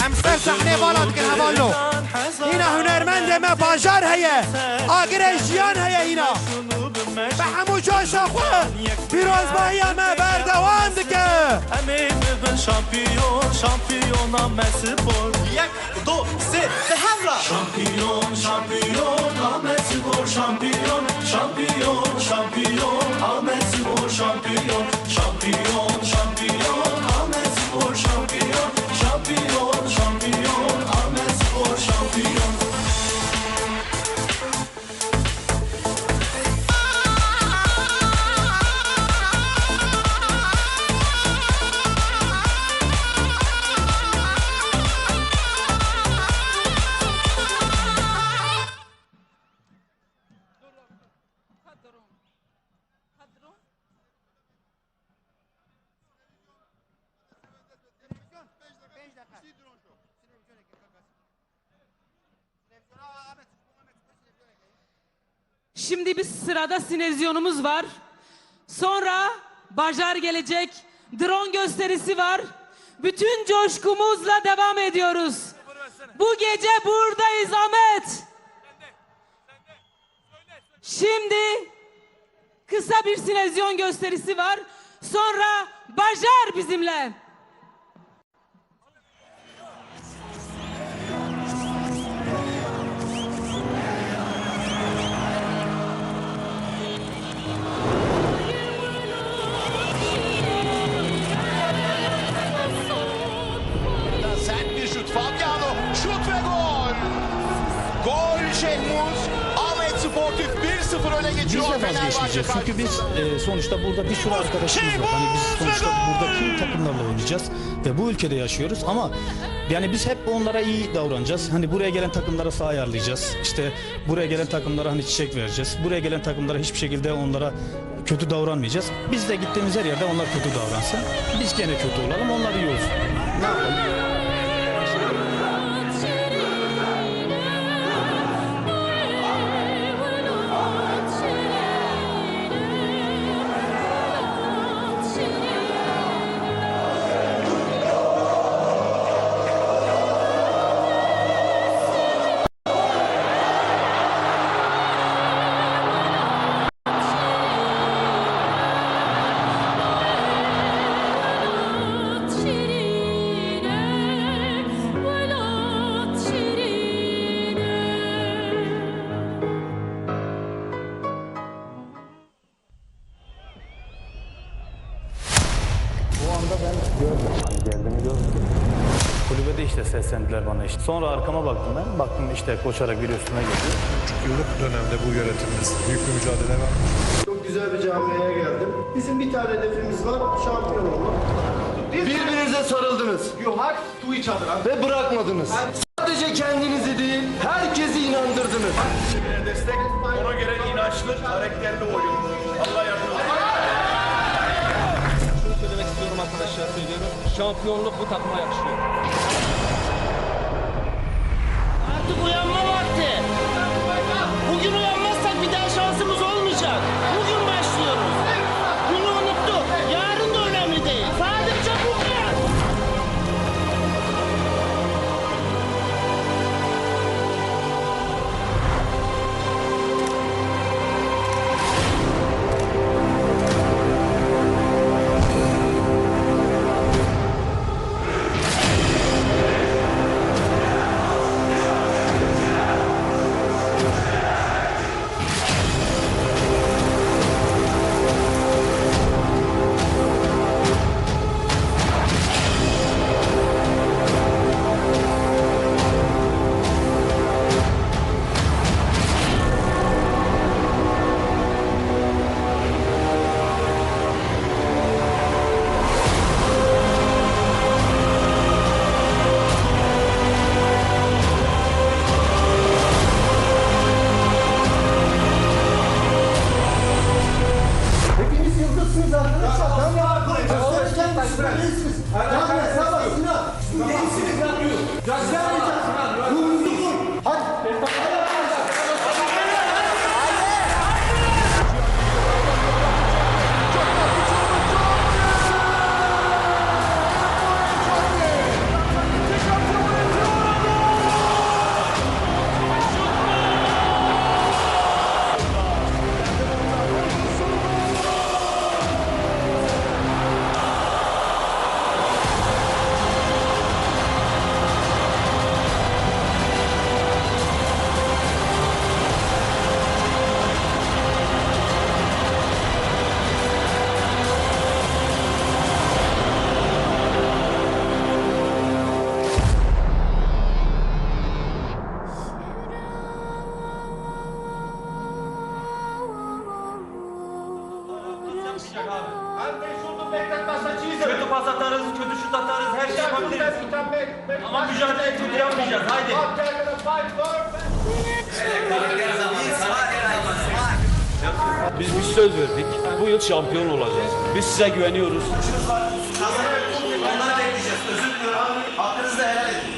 Em ser sehnê vala dikin hevalno. Hîna hunermendê me bajar heye, agirê jiyan heye hîna. Bi hemû coşa xwe pîrozbahiya me berdewam dike. Em ê bibin şampiyon, şampiyon Ahmet Spor. Yek, du, sê, bi hev re. Şampiyon, şampiyon, Ahmet Spor şampiyon. Şampiyon, şampiyon, Ahmet Spor şampiyon. Şampiyon, şampiyon, Ahmet Spor şampiyon. Şampiyon, şampiyon, Ahmet Spor şampiyon. Şimdi bir sırada sinezyonumuz var. Sonra Bajar gelecek. Drone gösterisi var. Bütün coşkumuzla devam ediyoruz. Bu gece buradayız Ahmet. Şimdi kısa bir sinezyon gösterisi var. Sonra Bajar bizimle. Sert bir şut. Fabiano, şut ve gol. Gol Şehmuz. Ahmet Sportif bir sıfır öne geçiyor. Biz de vazgeçmeyeceğiz. Çünkü biz, e, sonuçta burada bir sürü arkadaşımız var. Hani biz sonuçta burada tüm takımlarla oynayacağız ve bu ülkede yaşıyoruz ama yani biz hep onlara iyi davranacağız. Hani buraya gelen takımlara saha ayarlayacağız. İşte buraya gelen takımlara hani çiçek vereceğiz. Buraya gelen takımlara hiçbir şekilde onlara kötü davranmayacağız. Biz de gittiğimiz her yerde onlar kötü davransın. Biz gene kötü olalım, onlar iyi olsun. Ne yapalım? O anda ben gördüm. Hani geldiğini gördüm. Kulübede işte seslendiler bana işte. Sonra arkama baktım ben. Baktım işte koşarak biri üstüme geliyor. Üç yıllık dönemde bu yönetimimiz büyük bir mücadele vermiş. Çok güzel bir camiaya geldim. Bizim bir tane hedefimiz var, şampiyon olmak. Birbirinize sarıldınız. You hug to each other. Ve bırakmadınız. Sadece kendinizi değil, herkesi inandırdınız. Destek, ona göre inançlı, karakterli oyun. Allah yardımcı olsun. Şunu söylemek istiyorum arkadaşlar, söylüyorum. Şampiyonluk bu takıma yakışıyor. Artık uyanma vakti. Bugün uyanmazsak bir daha şansımız olmayacak. Bugün başlıyoruz. Bunu unuttuk. Yarın da önemli değil. Sadece bugün. Hadi. Yapmayacak abi. Kötü pas atarız, kötü şut atarız, her şey yapabiliriz. Ama mücadele kötü yapmayacağız, haydi. Biz bir söz verdik. Bu yıl şampiyon olacağız. Biz size güveniyoruz. Onları bekleyeceğiz. Özür diliyorum. Hakkınızı da helal edin.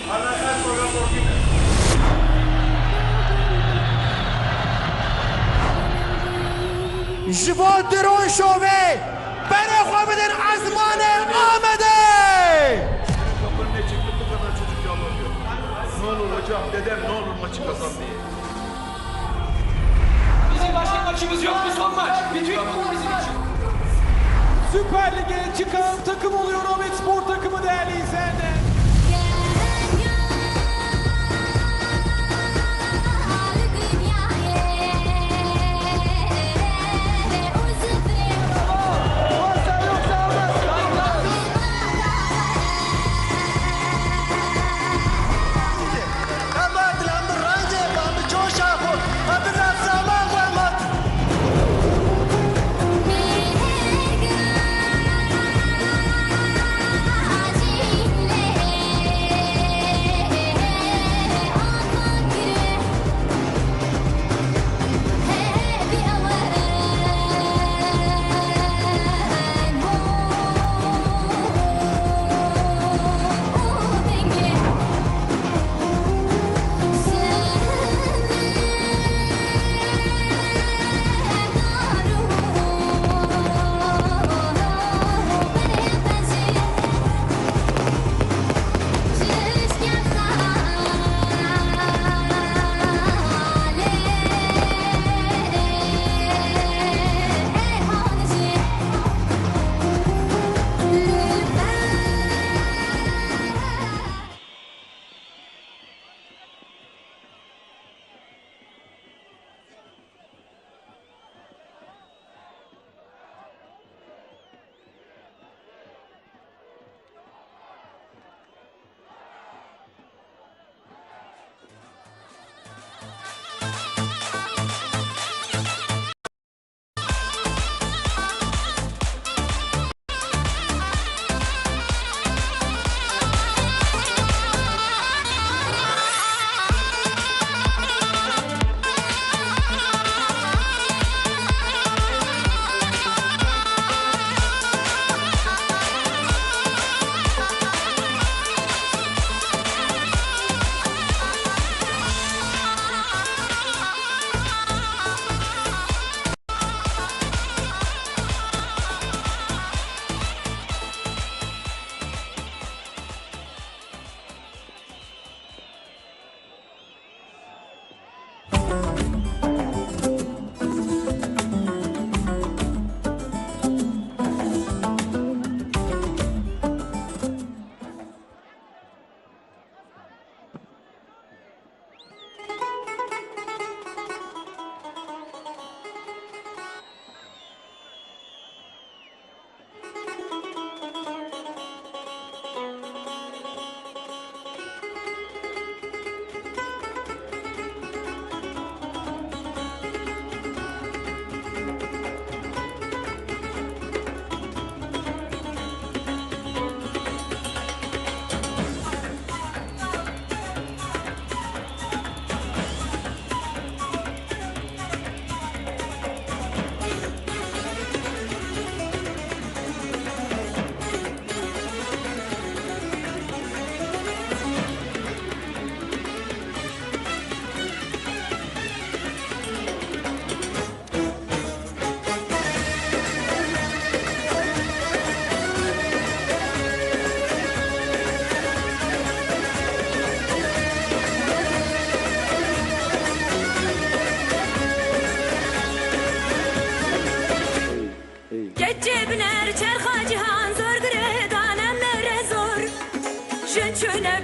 Ji bo diroşovê berê xwe bidin ezmanê Amedê! Kapının ne çıktı, bu kadar çocuk yalvarıyor. Ne olur hocam, dedem, ne olur maçı kazanmayın. Bizim başka maçımız yok, bu son maç. Bütün yol bizim için. Süper Lig'e çıkan takım oluyor Ahmet Spor takımı, değerli izleyenler.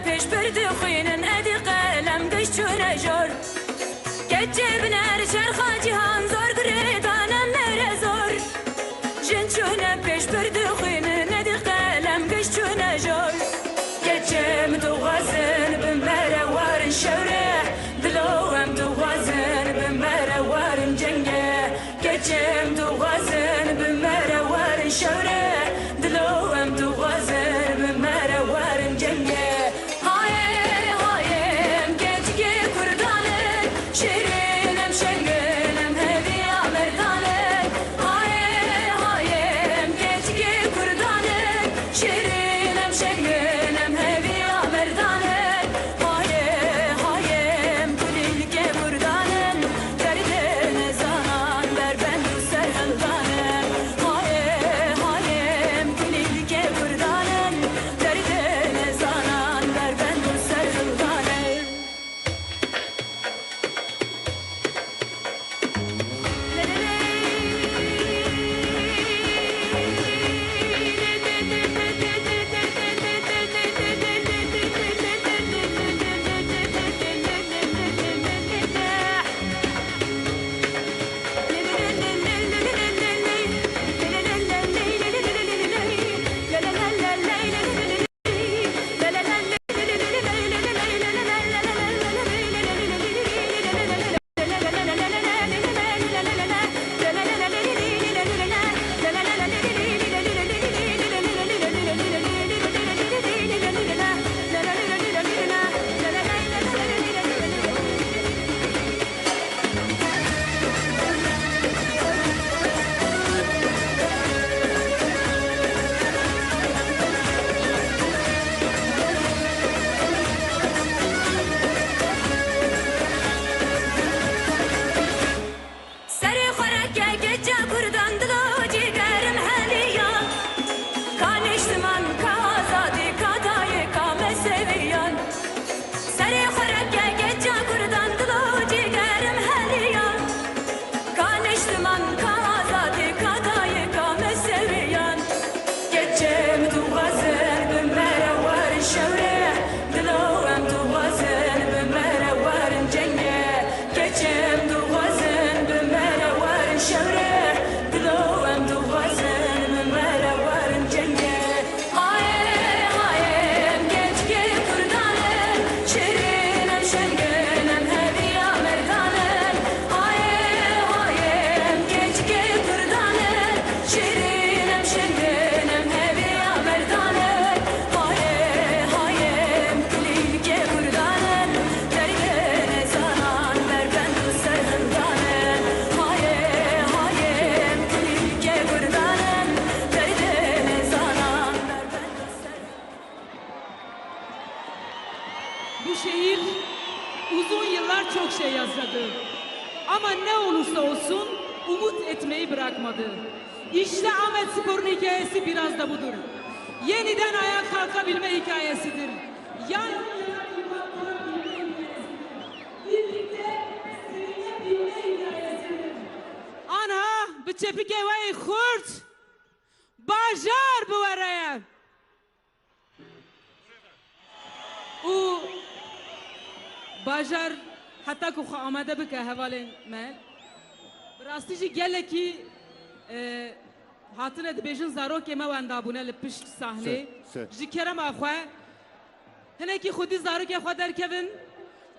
Pêş pir dixwînin, edî qelem giş çûne jor. Keçê biner çerxa cîhan zor, girê dane mere zor. Jin çûne pêş pir dixwînin, edî qelem giş çûne jor. Keçê em dixwazin bi mere warin şewre, dilo em dixwazin bi mere warin cenge. Keçê em dixwazin bi mere warin şewre, dilo em dixwazin bi mere warin cenge. Hayê, hayê, em keçikê Kurdan in, şêrîn em şengin, em hêviya merdan in. Hayê, hayê, em keçikê Kurdan in, şêrîn em şengin, em hêviya merdan in. Hayê, hayê, em kulîlkê Kurdan in, derdê nezanan berbend û serhildan in. Hayê, hayê, em kulîlkê Kurdan in, derdê nezanan berbend û serhildan in. Serê xwe reke keça Kurdan, dilo cîgerim heliya. Ka niştiman, ka azadî, ka dayê, ka mezhebiyan. Serê xwe reke keça Kurdan, dilo cîgerim heliya. Ka niştiman, ka azadî, ka dayê, ka mezhebiyan. Keçê em dixwazin bi mere warin şewre, dilo em dixwazin bi mere warin cenge. Keçê em dixwazin bi mere warin şewre, dilo em dixwazin bi mere warin cenge. Hayê, hayê, em keçikê Kurdan in, şêrîn em şengin, em hêviya merdan in. Hayê, hayê, em keçikê Kurdan in, şêrîn em şengin, em hêviya merdan in. Hayê, hayê, em kulîlkê Kurdan in, derdê nezanan berbend û serhildan in. Hayê, hayê, em kulîlkê Kurdan in, derdê nezanan berbend û serhildan in. Bu şehir uzun yıllar çok şey yaşadı. Ama ne olursa olsun umut etmeyi bırakmadı. İşte Ahmet Spor'un hikayesi biraz da budur. Yeniden ayağa kalkabilme hikayesidir. Yan yana durmak, durabilme hikayesidir. Birlikte sevinebilme hikayesidir. Anha bi çepikê wê xurt bajar bi we re ye. Û bajar heta ku xwe amade bike hevalên me. Bi rastî jî gelekî, e, hatine dibêjin zarokê me wenda bûne li pişt sahnê. Sê, sê. Ji kerema xwe hinekî xwedî zarokê xwe derkevin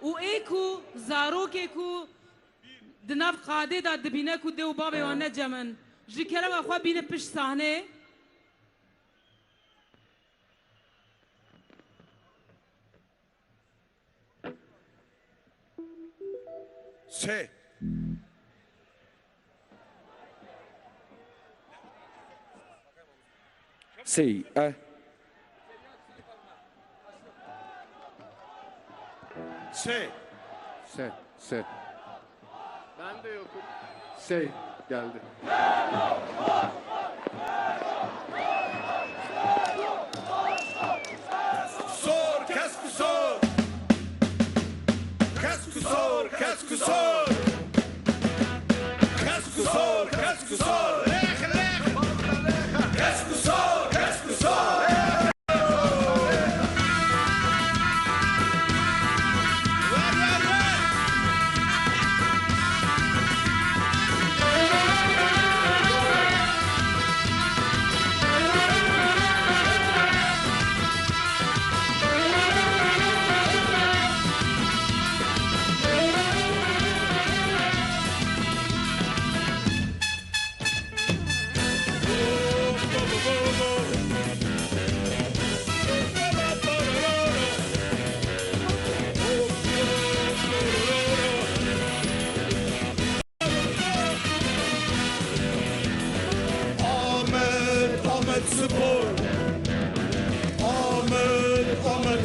û ê ku zarokê ku di nav qadê de dibîne ku dê û bavê wan ne cem in, ji kerema xwe bîne pişt sahnê. Sê. Sê, eh. Sê. Sê, sê. Ben de yokum. Sê geldi. Sor, kes ku sor. Kes ku sor, kes ku sor. Kes ku sor, kes ku sor. Lex, lex. Kes ku sor, kes ku sor.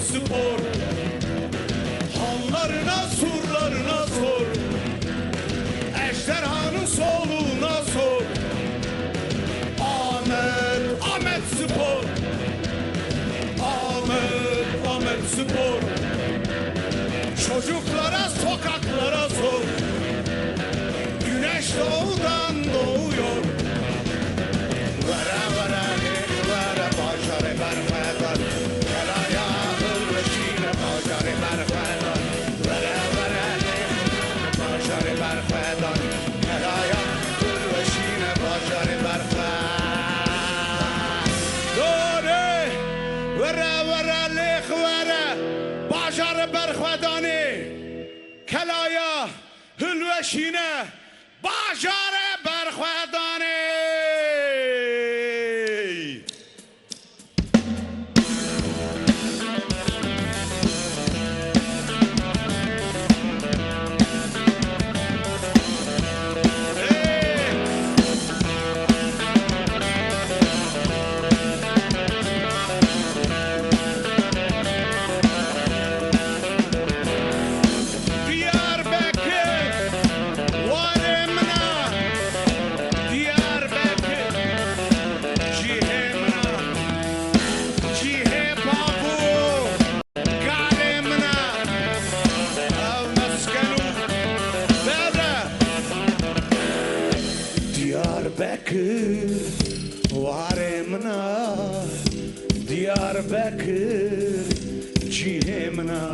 Spor. Hanlarına, surlarına sor. Ejderhanın soluna sor. Ahmet, Ahmet Spor. Ahmet, Ahmet Spor. Çocuklara, sokaklara sor. Güneş doğudan doğuyor. Were were lêx were bajarê berxwedan, kelaya hilweşîne bajarê berxwedan. Were were lêx were bajarê berxwedan, kelaya hilweşîne bajarê berxwedan. Dorê were were lêx were bajarê berxwedanê, kelaya hilweşîne bajarê berxwedanê. Diyarbekir, warê min a. Diyarbekir, cihê min a. Cihê bav û kalê min a. Ew mesken û bere. Diyarbekir, warê min a. Diyarbekir, cihê min a.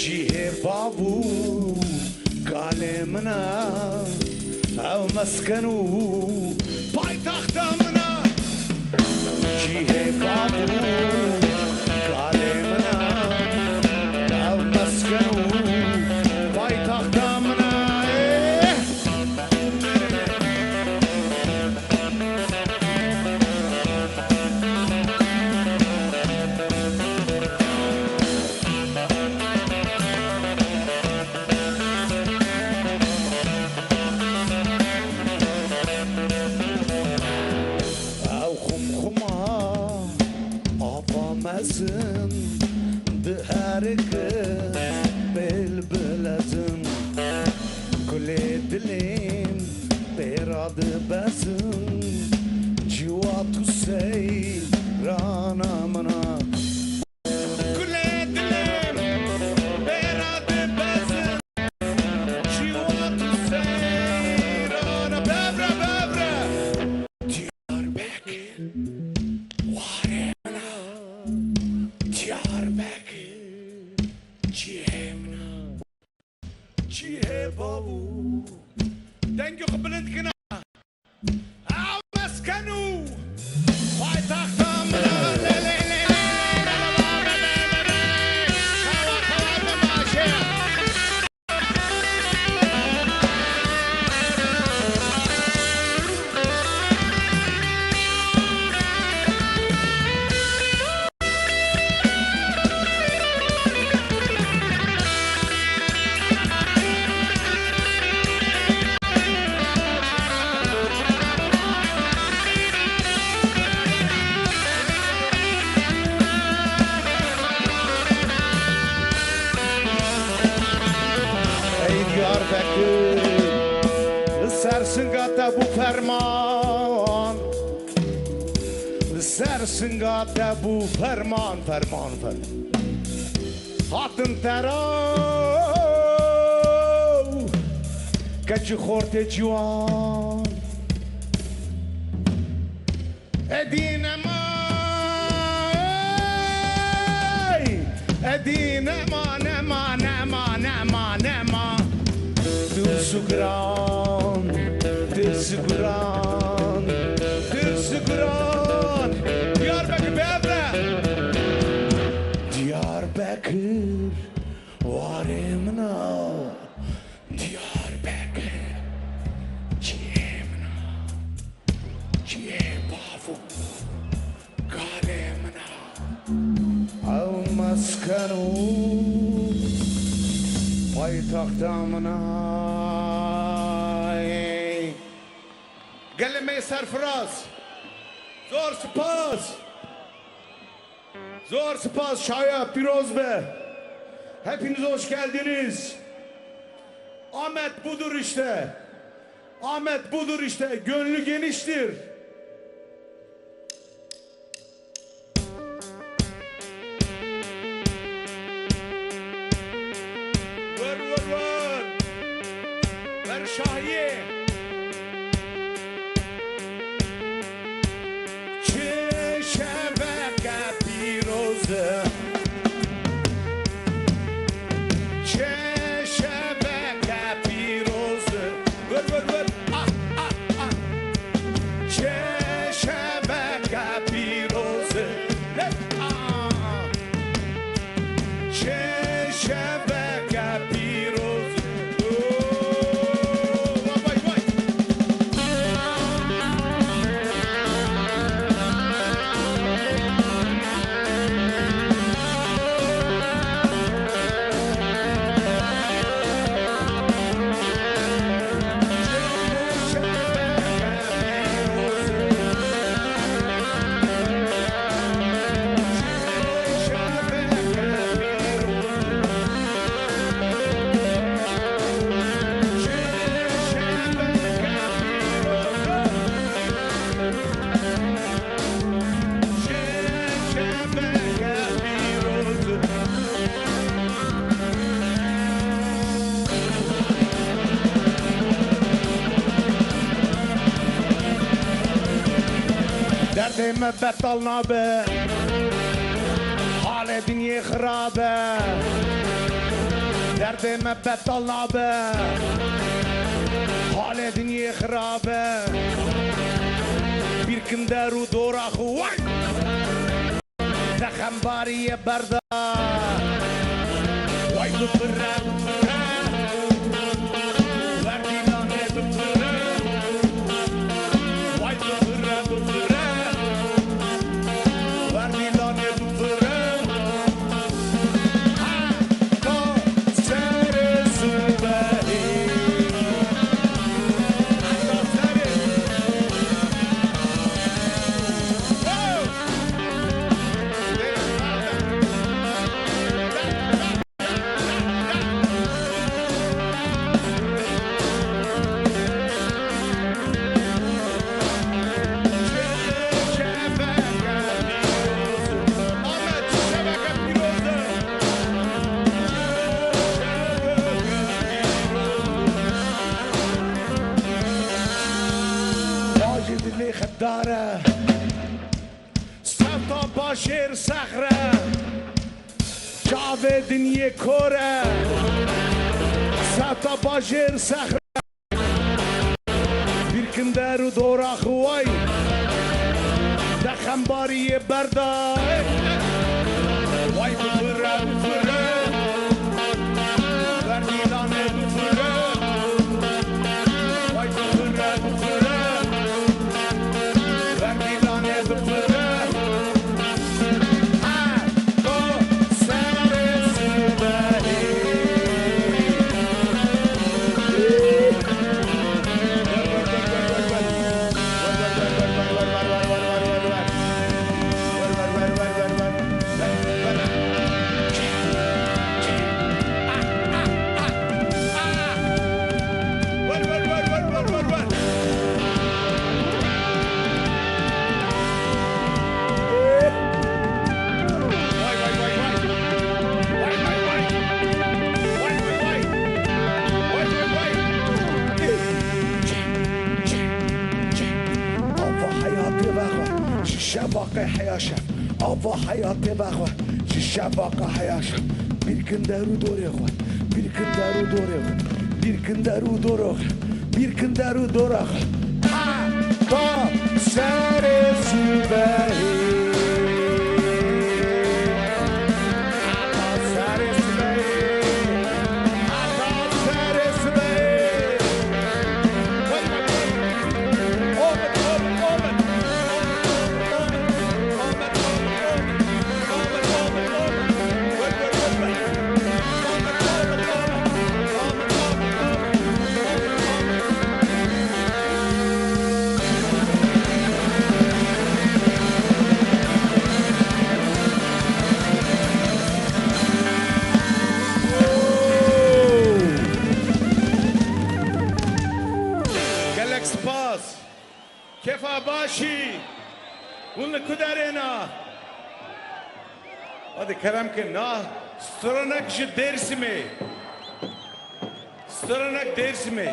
Cihê bav û kalê min a. Ew mesken û paytaxta min a. Cihê bav û kalê min a. Ew mesken û paytaxta min a. Ê! Ew xumxuma ava mezin, diherike pêl bilezin. Gulê dilên pêra dibezin, ciwa tu seyrana min a. Gulê dilêm pêra dibezin, ciwa tu seyrana. Bevre, bevre. Diyarbekir, warê min a. Diyarbekir, cihê min a. Cihê bav û. Dengê xwe bilind kina. Ew mesken û paytaxta min a. Lê, lê, lê, lê. Ey Diyarbekir, li ser singa te bû ferman. Li ser singa te bû ferman, ferman, ferman. Hatin te ra, keçî xortê ciwan. Edî nema, ey! Edî nema, nema, nema, nema, nema. Tirs û giran, tirs û giran, tirs û giran. Diyarbekir bevre. Diyarbekir, warê min a. Diyarbekir, cihê min a. Cihê bav û kalê min a. Ew mesken û paytexta min a. Gelê me yê serfiraz. Zor spas. Zor spas, çaya pîroz be. Hepiniz hoş geldiniz. Ahmet budur işte. Ahmet budur işte. Gönlü geniştir. Vur, vur, vur. Ver Şahiye. Çi şeveke pîroz e. Çi şeveke pîroz e. Vur, vur, vur. Ah, ah, ah. Çi şeveke pîroz e. Hey, ah. Çi şeveke pîroz. Oo, vay, vay, vay. Derdê me betal nabe, halê dinyê xirab e. Derdê me betal nabe, halê dinyê xirab e. Bîrkim der û dora xwe, way! Te xembariyê berda. Way bifire, bifire. Werdî lanê bifire. Way bifire, bifire. Werdî lanê bifire. Heta serê sibehê. Heta serê. Wow! Bajê dilê xebdar e. Sewta bajêr sexr e, çavê dinyê kor e. Sewta bajêr sexr e, bîrkim der û dora xwe, way. Te xembariyê berda. Way bifire, bifire. Werdî lanê bifire. Way bifire, bifire. Werdî lanê bifire. Heta serê sibehê. Ava heyatê vexwe, ji şevaqê heya şev. Ava heyatê vexwe, ji şevaqê heya şev. Bîrkim der û dorê xwe, bîrkim der û dorê xwe, bîrkim der û dorê xwe, bîrkim der û dorê xwe. Heta serê sibehê. Heta serê sibehê. Heta serê sibehê. Çi? Hûn li ku derê ne? Hadi kerem kin, na stranek ji Dêrsimê. Stranek Dêrsimê.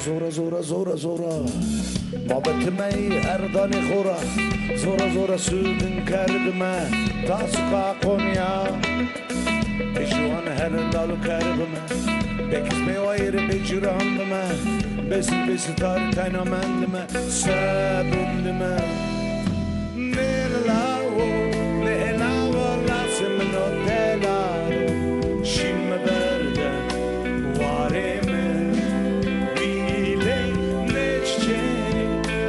Zora, zora, zora, zora, zora. Babetime erdanê xora. Zora, zora, sudin kerdime. Ta suka Konya. Pêşiwan herin dal û ker bime. Bekis meywa yêrê bê cîran bime. Bêsil bêsil tarî tayna mendime. Sebûn dime. Nêlawo, nêlawo, lasê min o delalo. Şîn mi berde, warê min. Wîlê nê çiçê,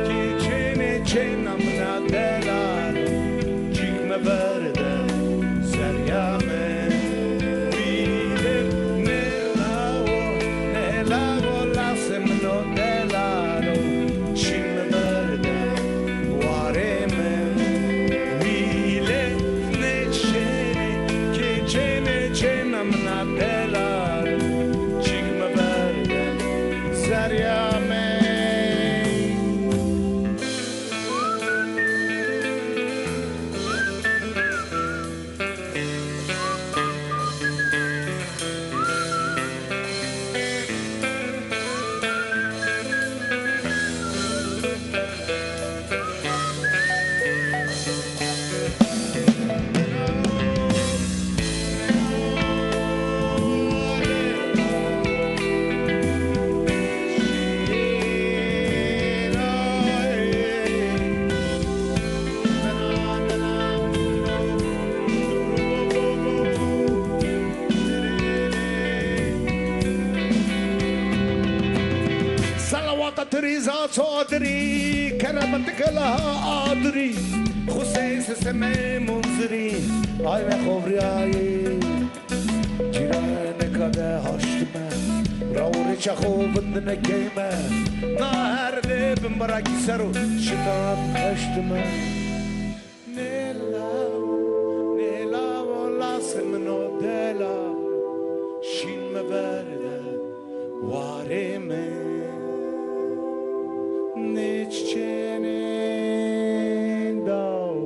çiçê nê çê namina delalo. Çîk me berde, zerya me. Wî dê nêlawo, nêlawo, lasê min o delalo. Şîn me berde, warê me. Wî dê nê çênê, kê çênê, çêna mina delalo. Çîk me berde, zerya me. Salawata Terîza Çadirî, keremetike leha adirî, Xusey Seseme Munzirî, ay me xovriyayê. Cîranê kade haştime, raw rêça xo vindine keyme, na her dê bin barakî ser û şitan heştime. Nêla, nêla, o lasê min o dela, şîn me berde, warê min, nê çiçênê daw.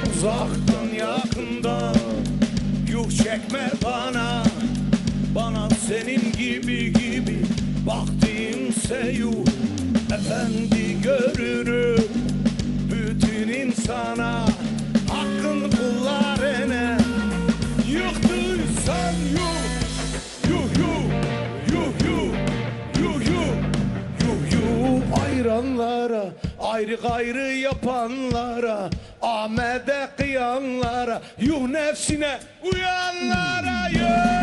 Uzaktan yakından yuh çekme bana, bana senin gibi gibi baktığım seyu efendi görünür bütün insana hakkın kullarına. Yuh duysan yuh, yuh yuh, yuh yuh, yuh yuh. Gayrı gayrı yapanlara, Ahmet'e kıyanlara, yuh nefsine uyanlara, yuh!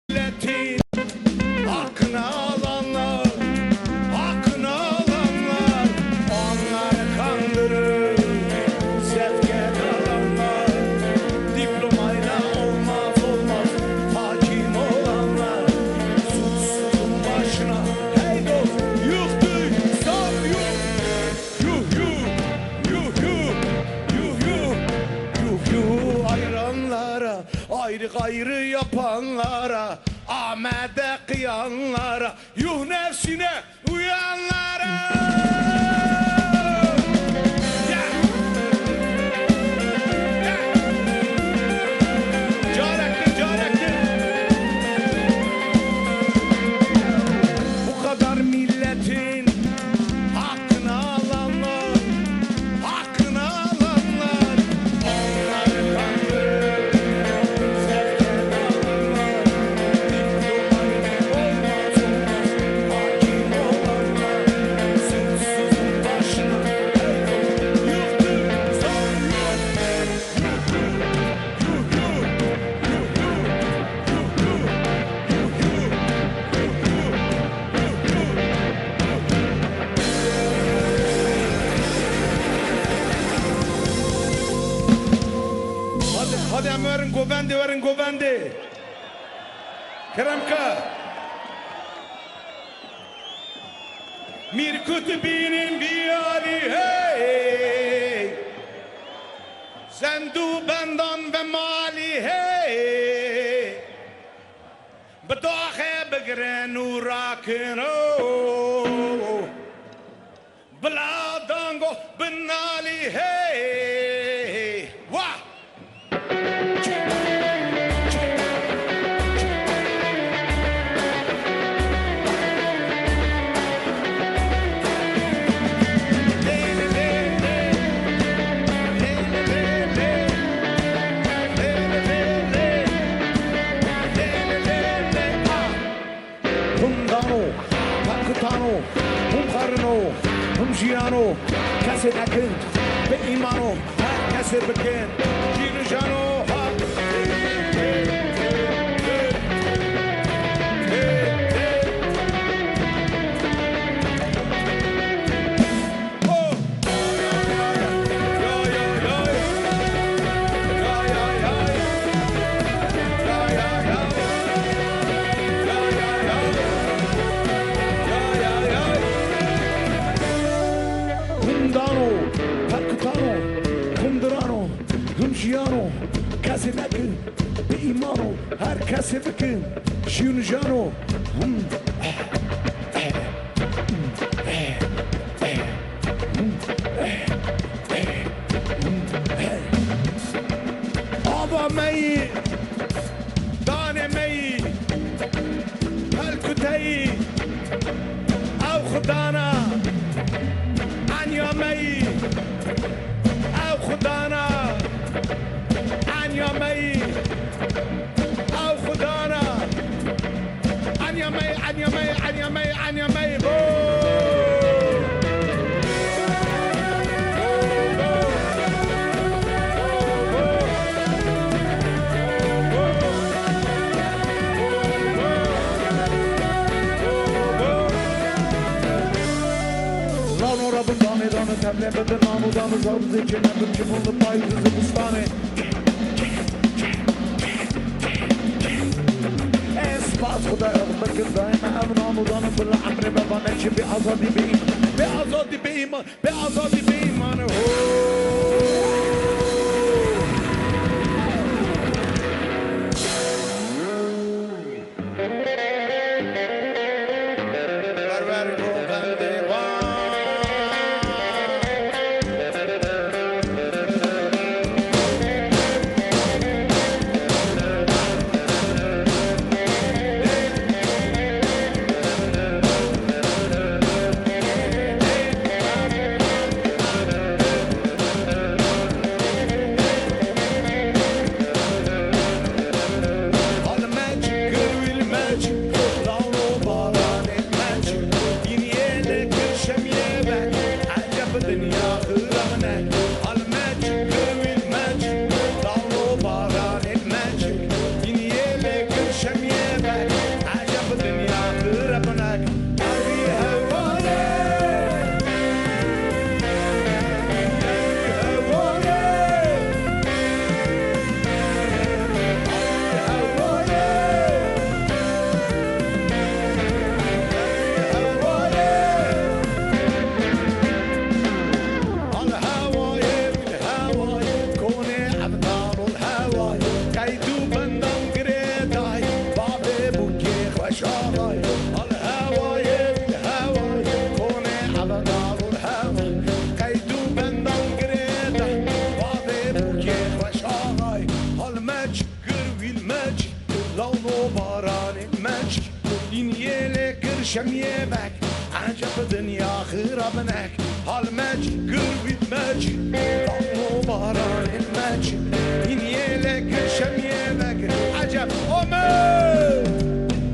Milletin hakkını alanlar, hakkını alanlar, onları kandırıp sevke kalanlar, diplomayla olmaz olmaz hakim olanlar, suçsuzun başına hey dost, yuh duy, saf yuh, yuh yuh, yuh yuh, yuh yuh, yuh yuh ayıranlara, ayrı gayrı yapanlara, Ahmet'e kıyanlara, yuh nefsine uyanlara. Ya! Ya! Carektir, carektir. Bu kadar milletin hakkını alanlar, hakkını alanlar, onları kandırıp sevken alanlar, diplomayla olmaz olmaz hakim olanlar, suçsuzun başına el koyup yıktı sanıyor. Hadi, hadi em werin govendê, werin govendê. Kerem ke. Mîr ku tu bînin bî alî hey. Zendû bendan ve malî hey. Bi daxê bigirin û rakin o. Bila dango binalî hey. Wah! Hum dano, pak dano, hum xarino, hum jiyano, kesê nekin, bi îmano, her kesê bikin, jîn û jano, ha. Hindano, perkutano, hundirano, him jiyano, kesê nekin, bi îmano, her kesê bikin, şîn jano, him, eh, eh, him, eh, eh, him, eh, eh, him, eh. Ava me yî, danê me yî, pelkuteyî, ew xudana, enya me yî, ew xudana, enya me yî, ew xudana. Anya mey, anya mey, anya mey, anya mey, go! Lano rabin danê dane, temlê bidin nano dane, zar zêçê nebin, çi bûn li payîzê zivistanê. Ez spas Xwedayê bikin daîme ev nan û danin bila emrê me va neçin bê azadî bê îman. Bê azadî bê îman, bê azadî bê îman. Ho! Berber govendê. Cep dinya xirabinek, hal mec, gir wît mec, damlo baranên mec, hîniyê le gir şemiyê vek, eceb ome!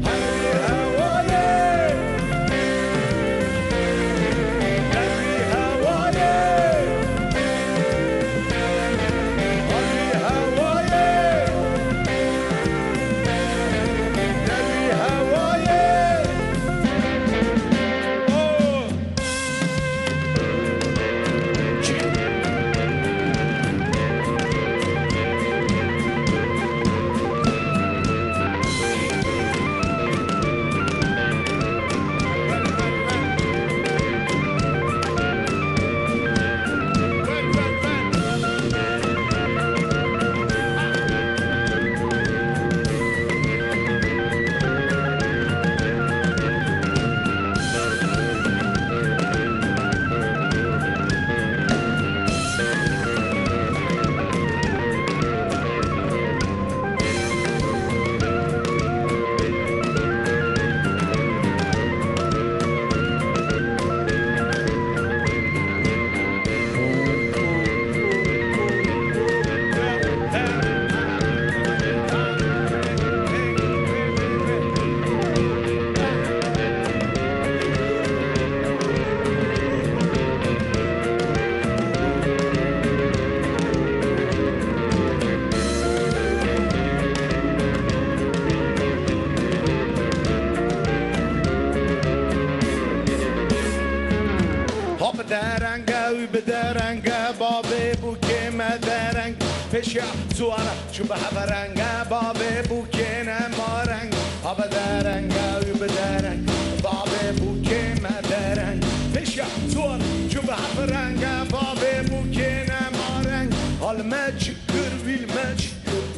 Hemî hewayê, hemî hewayê, hemî hewayê, hemî hewayê. Ha bi derenge wî bi derenge, bavê bûkê me dereng. Pêşiya çû ara çû bi heverenge, bavê bûkê ne mareng. Ha bi derenge wî bi dereng, bavê bûkê me dereng. Pêşiya çû ara çû bi heverenge, bavê bûkê ne mareng. Hal mec, gir wîl mec,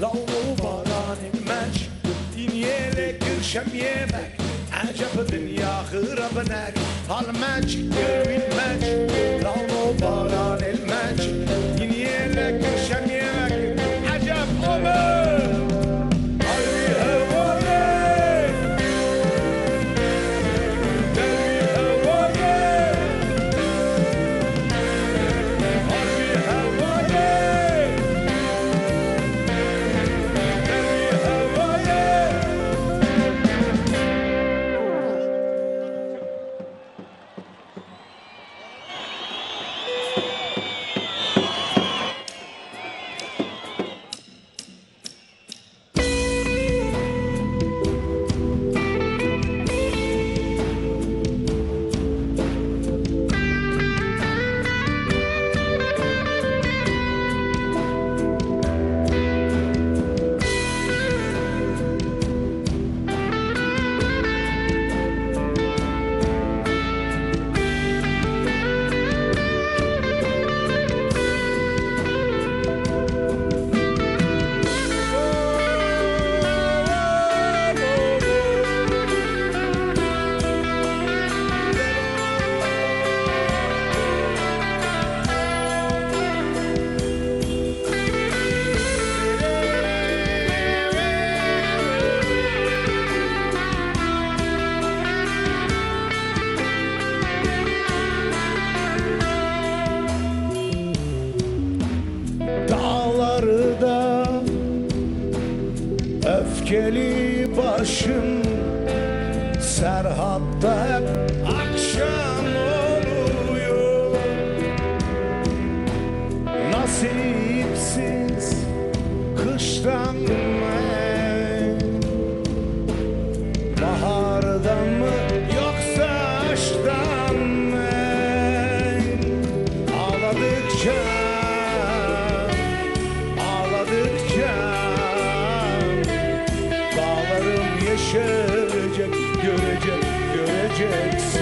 law baranê mec. Hîniyê lê kir şemiyê vek, eceb dinya xirabinek. Hal mec, gir wîl mec, law baranê mec. Hîniyê lê kir şemiyê vek, eceb ome! Hal wî hewayê, hal wî hewayê, hal wî hewayê. Dağlarda öfkeli başım, Serhatta hep akşam oluyor. Nasipsiz kıştan mı, bahardan mı, yoksa aşktan mı? Ağladıkça, ağladıkça dağlarım yeşerecek, görecek, göreceksin.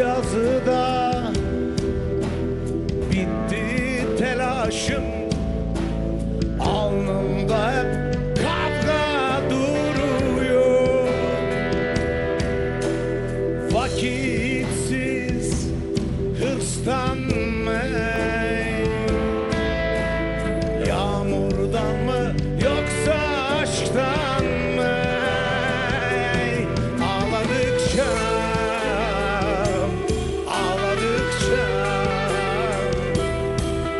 yazıda bitti telaşım. Alnımda hep kavga duruyor. Vakitsiz hırstan mı? Yağmurdan mı? Yoksa aşktan mı? Ağladıkça, ağladıkça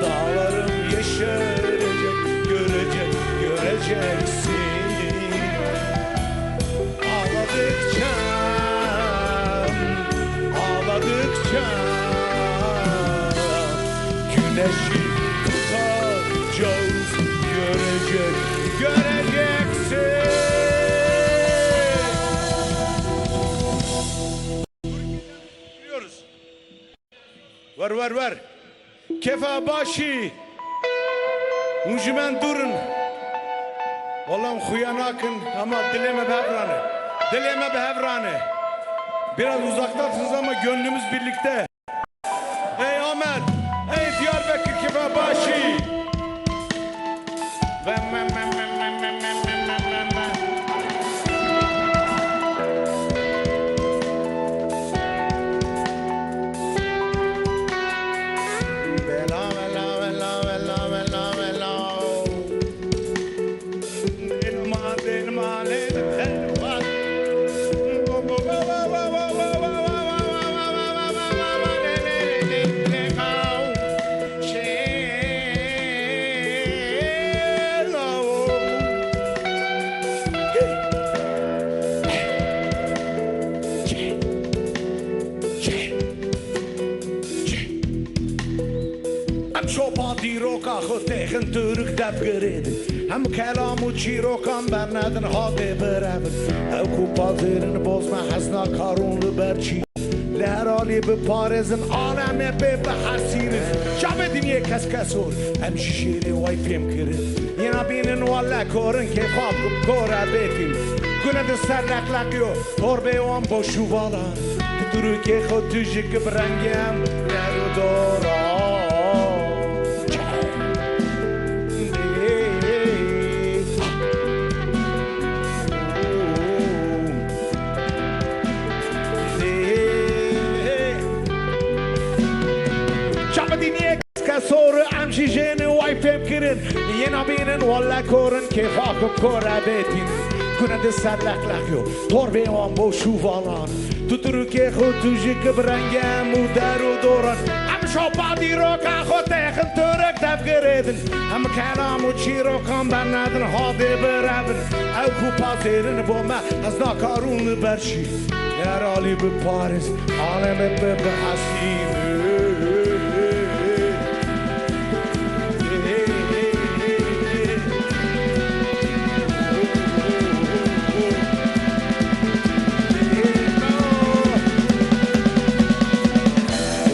dağlarım yeşerecek, görecek, göreceksin. Ağladıkça, ağladıkça güneşi tutacağız, görecek, göreceksin. Ver, ver, ver. Kefa başî. Hûn ji me dûr in. Wela em xuya nakin, ama dilê me bi hev rane. Dilê me bi hev rane. Biraz uzaktasınız ama gönlümüz birlikte. Ey Amed, ey Diyarbekir, kefa başî. Em şopa dîroka xwe têxin Tirk dev girêdin. Em kelam û çîrokan bernedin hadê birevin. Ew ku pazêrin boz me hezna karûn li ber çî. Li her alî biparêzin, alemê pê bihesînin. Çavê dinyê kes kesor, em jî jêrê way fêm kirin. Yê nabînin wa lekorin, kêfa ku kore bêtîn. Gune di ser leqleqiyo, torbê wan boş û valan. Tu turukê xwe tu jî ki bi rengê em der û doran. Çape dîniyê keske sor, em jî jênin way fêm kirin. Yê nabînin welle korin, kêfa ku kore bêtîn. Gune di ser leqleq yo, torbê wan boş û valan. Tu turukê xwe tu jî ki bi rengê em û der û doran. Em şopa dîroka xwe têxin turek dev girêdin. Em kelam û çîrokan bernedin hadê birevin. Ew ku pazêrin bo me, ez nakarum li ber şî. Her alî biparêz, alemê bi bihesînin.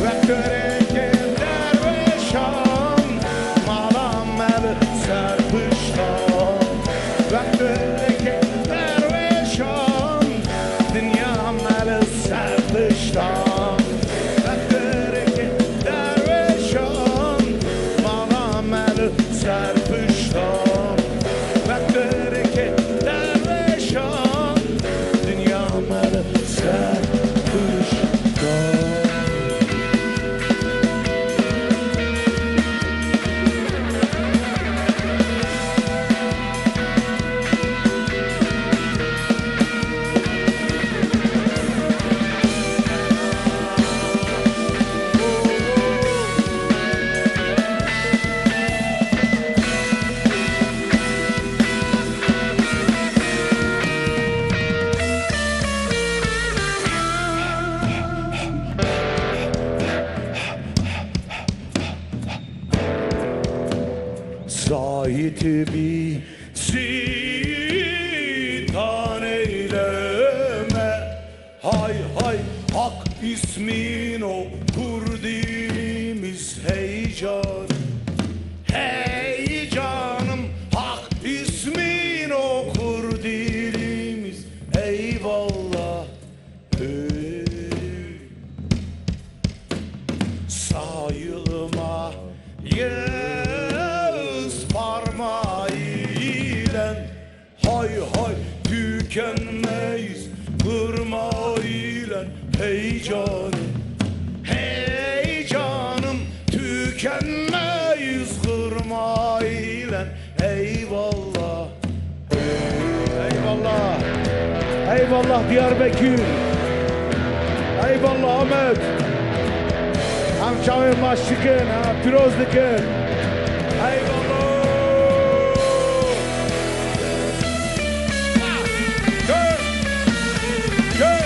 Wek kurikên derwêşan, mala me li ser piştan. Wek kurikên derwêşan, dinya me li ser piştan. Wek kurikên derwêşan, mala me li ser piştan. Wek kurikên derwêşan, dinya me li ser piştan. Sayit bi sitan eyleme. Hay hay, Hak ismin okur dilimiz, hey can. Hey canım, Hak ismin okur dilimiz, eyvallah. Hey. Göz parmağıyla hay hay tükenmez kırmayla hey canım. Hey canım tükenmez kırmayla eyvallah. Eyvallah. Eyvallah Diyarbekir. Eyvallah Amed. Em çavên maç dikin, em pîroz dikin. Eyvallah. Gel. Gel.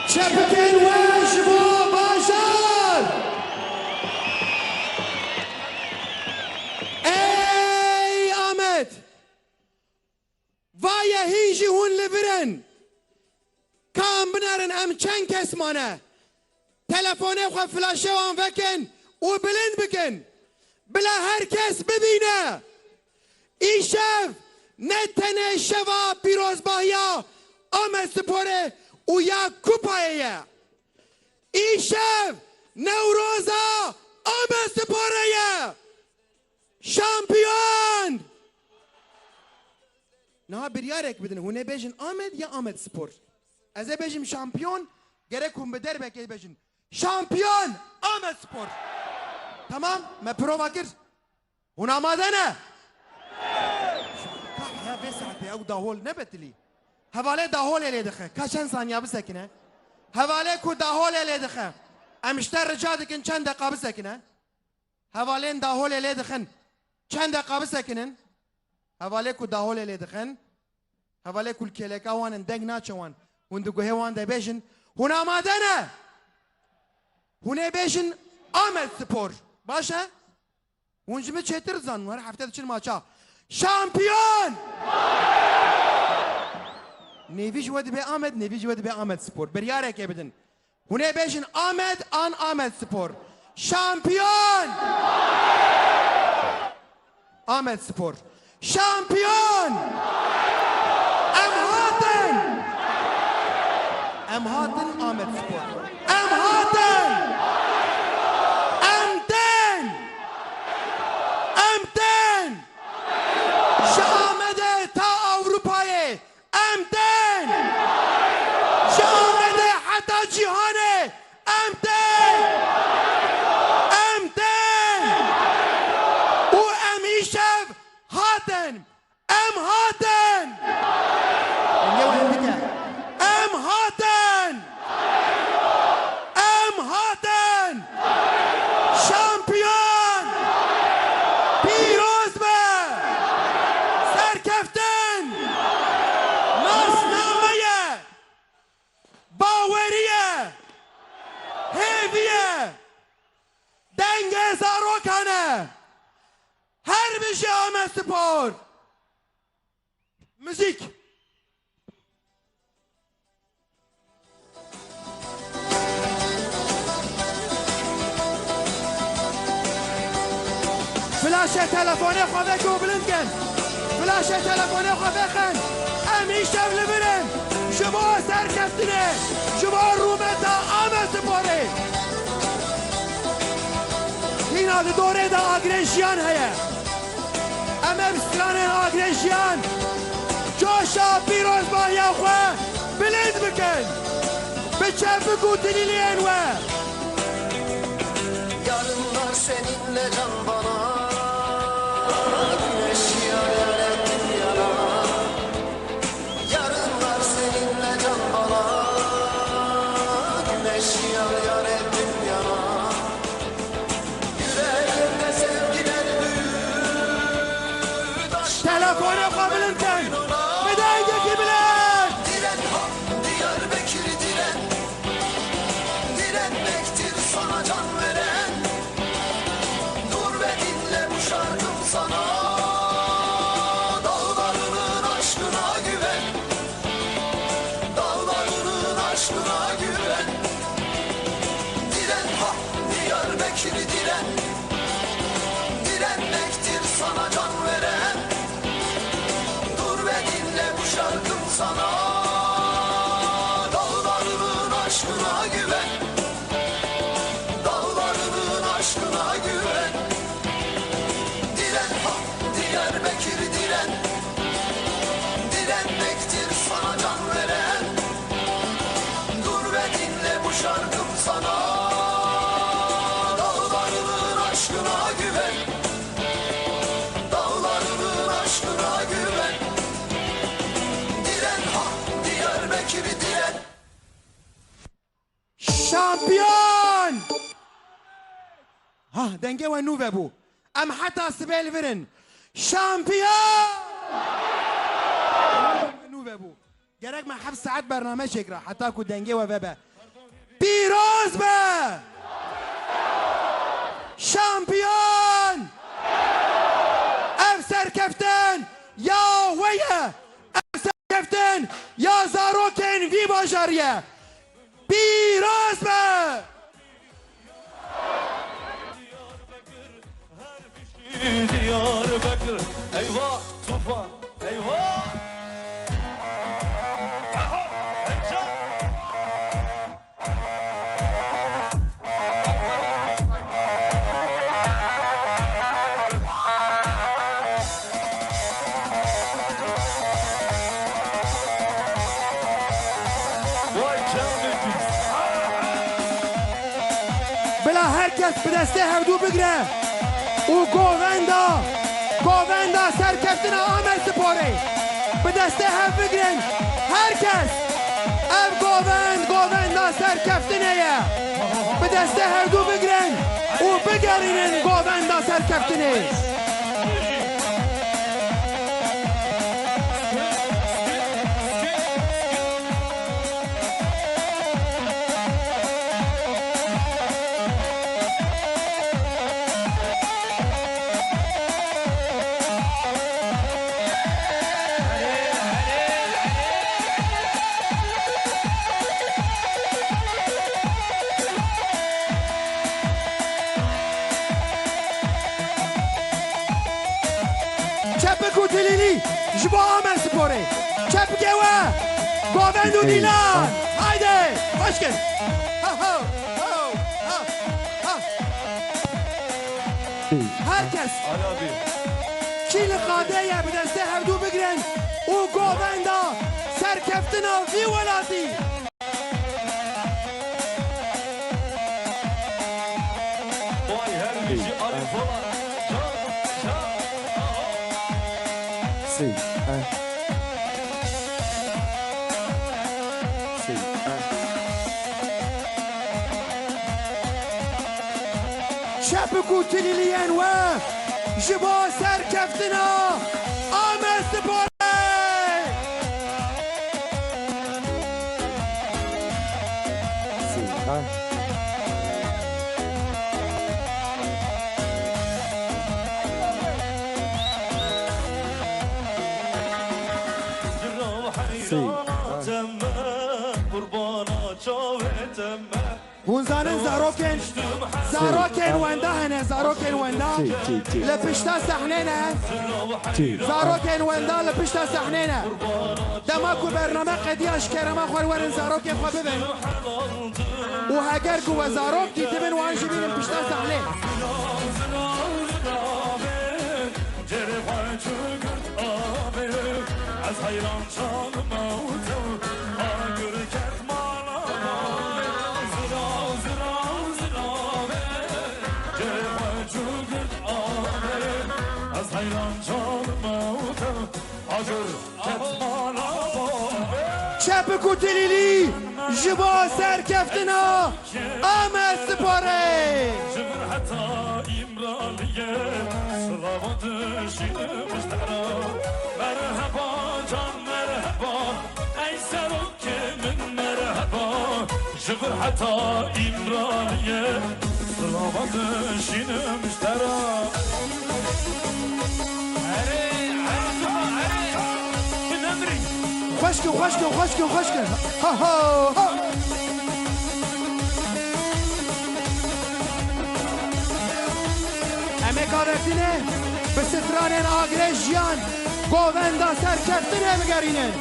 Çepikên we ji bo bajar! Ey Amed! Vaye hîn jî hûn li vir in. Ka em binerin em çend kes mane. Telefonê xwe flaşê wan vekin û bilind bikin. Bila her kes bibîne. Îşev ne tenê şeva pîrozbahiya Amedsporê û ya kupayê ye. Îşev Newroza Amedsporê ye. Şampiyon! Niha biryarek bidin. Hûn ê bêjin Amed ya Amedspor. Ez ê bêjim şampiyon, gerek hûn bi derbekê bêjin. Şampiyon Amedspor. Tamam, me prova kir. Hûn amade ne? Ka heya vê saetê ew dahol ne betilî. Hevalê daholê lê dixe. Ka çend saniya bisekine. Hevalê ku daholê lê dixe. Em ji te rica dikin çend deqa bisekine. Hevalên daholê lê dixin. Çend deqa bisekinin. Hevalê ku daholê lê dixin. Hevalê ku li kêleka wan in, deng naçe wan. Hûn di guhê wan de bêjin. Hûn amade ne? Hûn ê bêjin Amedspor. Baş e? Hûn ji min çêtir dizanin. Her hefte diçin maça. Şampiyon! Nêvî ji we dibe Amed, nêvî ji we dibe Amedspor. Biryarekê bidin. Hûn ê bêjin Amed an Amedspor. Şampiyon! Amedspor. Şampiyon! Em hatin! Em hatin Amedspor. Em hatin! Em tên! Em tên! Ji Amedê ta Ewropayê! Em tên! Ji Amedê heta cîhanê em tên! Em tên! Û em îşev hatin! Em hatin! Em hatin! Em hatin! Şampiyon! Pîroz be! Serkeftin! Nasname ye! Bawerî ye! Hêvî ye! Dengê zarokan e! Her bijî Amedspor! Muzîk. Flaşê telefonê xwe veke û bilind kin. Flaşê telefonê xwe vexin. Em îşev li vir in. Ji bo serkeftinê, ji bo rûmeta Amedsporê. Hîna di dorê de agirê jiyan heye. Em ê bi stranên agirê jiyan coşa pîrozbahiya xwe bilind bikin. Bi çepik û tilîliyên we. Yarınlar seninle can bana, güneş yar yar ettin yana. Yarınlar seninle can bana, güneş yar yar ettin yana. Yüreğimde sevgiler büyüdü. Telefonê xwe bilind kin. Bi dengekî bilind. Diren ha, Diyarbekir diren. Direnmektir sana can veren. Dur ve dinle bu şarkım sana. Dağlarının aşkına güven. Dağlarının aşkına güven. Diren ha, Diyarbekir diren. Şampiyon! Ha, dengê we nû vebû. Em heta sibê li vir in. Şampiyon! Nû vebû. Gerek me heft saet bername çêkira heta ku dengê we vebe. Pîroz be! Şampiyon! Ev serkeftin ya we ye! Ev serkeftin ya zarokên vî bajarî ye! Pîroz be! Diyarbekir, eyvah, tufan, eyvah! Aha, heyecan! Bila her kes bi destê hevdû bigire û govenda, govenda serkeftina Amedsporê bi destê hev bigirin. Her kes, ev govend, govenda serkeftinê ye. Bi destê hevdû bigirin û bigerînin govenda serkeftinê. Çepik û tilîlî ji bo Amedsporê. Çepikê we, govend û dîlan. Haydi, xweş kir. Ha, ha, ha, ha, ha. Her kes kî li qadê ye bi destê hevdû bigirin û govenda serkeftina vî welatî. Vay her bijî Arif Polat. Can, can. Sing, eh. Sing, eh. Çepik û tilîliyên we ji bo serkeftina Amedsporê. Sing, eh. Qurbana çavê te me. Hûn zanin zarokên, zarokên wenda hene, zarokên wenda li pişta sehnê ne. Zarokên wenda li pişta sehnê ne. Dema ku bername qediya, ji kerema xwe werin zarokên xwe bibin. Û heger ku we zarok dîtibin, wan jî bînin pişta sehnê. Cerê xwe çû girt avê, ez heyran canime û tew agir ket mala. Zira, zira, zira be, cerê xwe çû girt avê, ez heyran canime û tew agir ket mala. Çepik û tilîlî ji bo serkeftina Amedsporê. Ji vir heta Îmraliyê silava dişînim ji te re. Merheba can, merheba, ey serokê min, merheba. Ji vir heta Îmraliyê silava dişînim ji te re. Erê, erê, erê, tu nemirî. Xweş ke, xweş ke, xweş ke, xweş ke. Ha, ha, ha. Em ê karetine bi stranên Agirê Jiyan govenda serkeftinê bigerînin.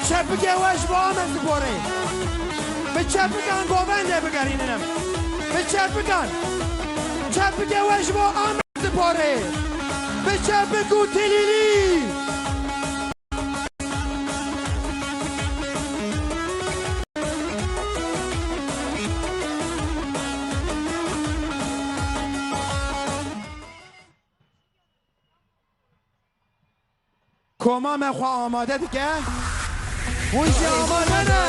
Çepikê we ji bo Amedsporê. Bi çepikan govendê bigerînin em. Bi çepikan. Çepikê we ji bo Amedsporê. Bi çepik û tilîlî. Koma me xwe amade dike. Hûn jî amade ne?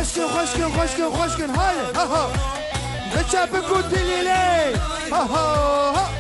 Xweşkin, xweşkin, xweşkin, xweşkin, haydi, ha, ha. Bi çepik û dilîlê, ha, ha, ha.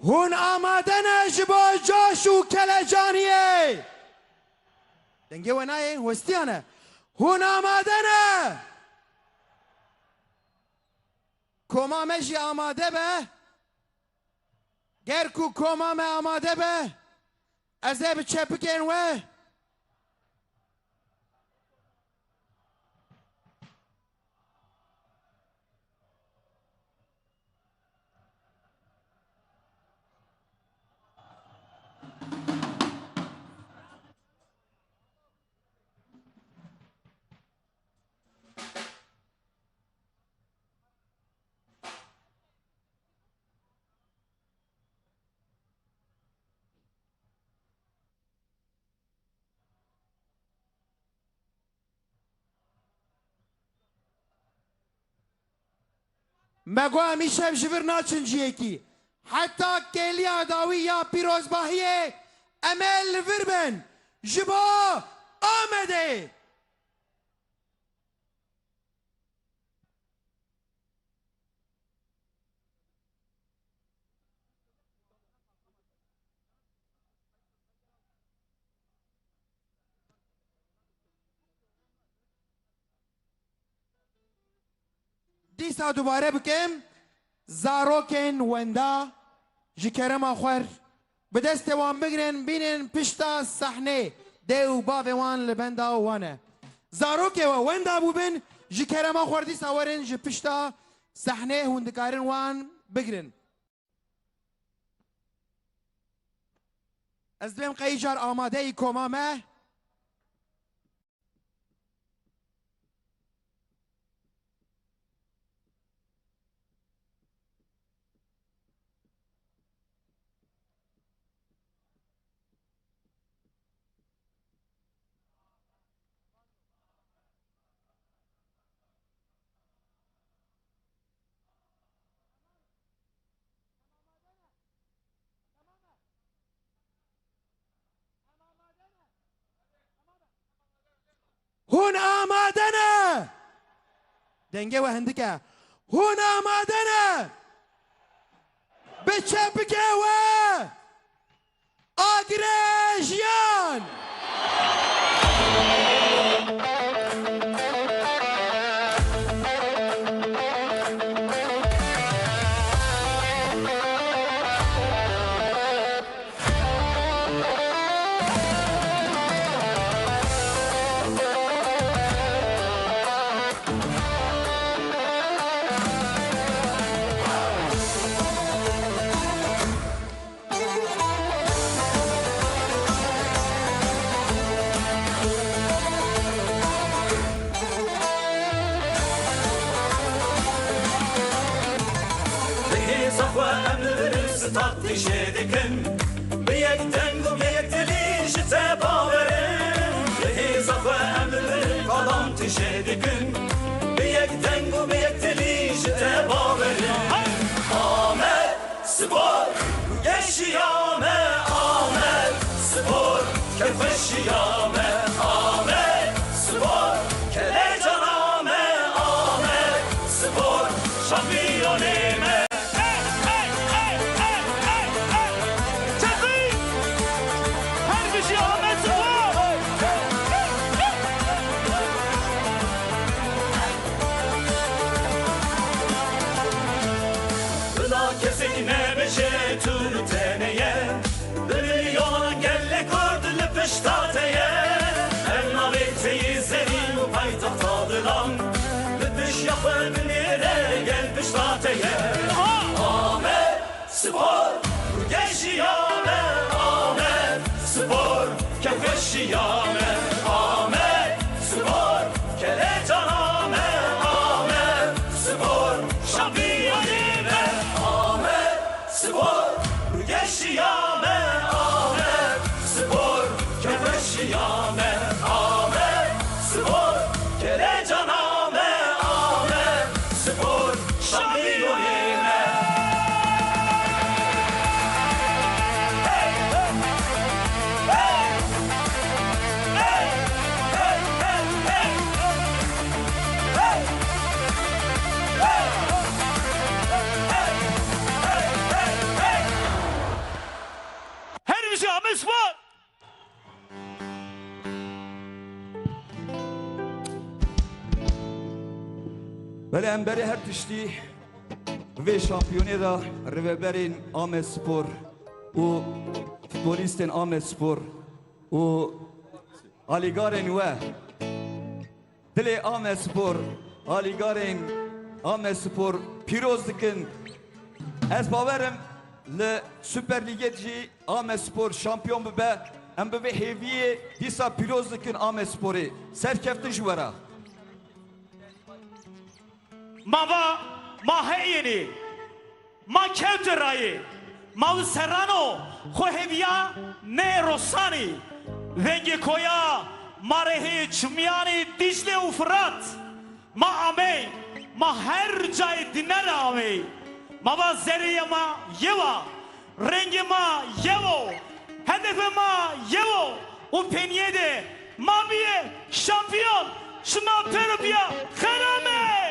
Hûn amade ne ji bo coş û kelecaniyê? Dengê we nayê, westiya ne. Hûn amade ne? Koma me jî amade be. Ger ku koma me amade be, ez ê bi çepikên we. Me got em îşev ji vir naçin cihekî. Heta kêliya dawî ya pîrozbahiyê em ê li vir bin. Ji bo Amedê. Dîsa dubare bikim, zarokên wenda ji kerema xwe bi destê wan bigrin, bînin pişta sehnê, dê û bavê wan li benda wan e. Zarokê we wenda bûbin, ji kerema xwe dîsa werin ji pişta sehnê hûn dikarin wan bigrin. Ez dibêm qey îcar amadeyî koma me. Hûn amade ne? Dengê we hindik e. Hûn amade ne? Bi çepikê we agirê jiyan! Bi hêza xwe em li vir stad tije dikin. Bi yek deng û bi yek dilî ji te bawer in. Bi hêza xwe em li vir qadan tije dikin. Bi yek deng û bi yek dilî ji te bawer in. Amed Spor, geşiya me Amed Spor, kevxweşiya me Amed Spor, kelecana me Amed Spor, şampiyonê me. Hey, hey, hey, hey, hey, hey. Çekî! Her kişi Amed Spor! Bila kesek nebêje tu tenê ye. Bi milyonan gelê Kurd li pişta te ye. Ev navê te yê zerîn û paytexta dilan. Li pişiya xwe binêre gel pişta te ye. Amed Spor, geşiya me Amed Spor, kevxweşiya me Amed Spor, kelecana me Amed Spor, şampiyonê me Amed Spor, geşiya me Amed Spor, kevxweşiya me Amed Spor, kelecana me Amed Spor, şampiyonê me. Her bijî Amed Spor! Belê em berê her tiştî vê şampiyonê de rêveberên Amed Spor û futbolîstên Amed Spor û alîgarên we dilê Amed Spor, alîgarên Amed Spor pîroz dikin. Ez bawer im li Süper Lîgê jî Amedspor şampiyon bibe, em bi vê hêviyê dîsa pîroz dikin Amedsporê. Serkeftin ji we re. Ma va, ma heyênî, ma kewte rayê, ma li serrano xwe hêviya nê rosanî, vengê koya ma rê hê çimyanê Dîcle û Firat. Ma amey, ma her cayê dîner amey. Ma va zerrê ma yew a, rengê ma yew o, hedefê ma yew o û pêniyê de ma bîye şampiyon, şima pêro biya xêr amey.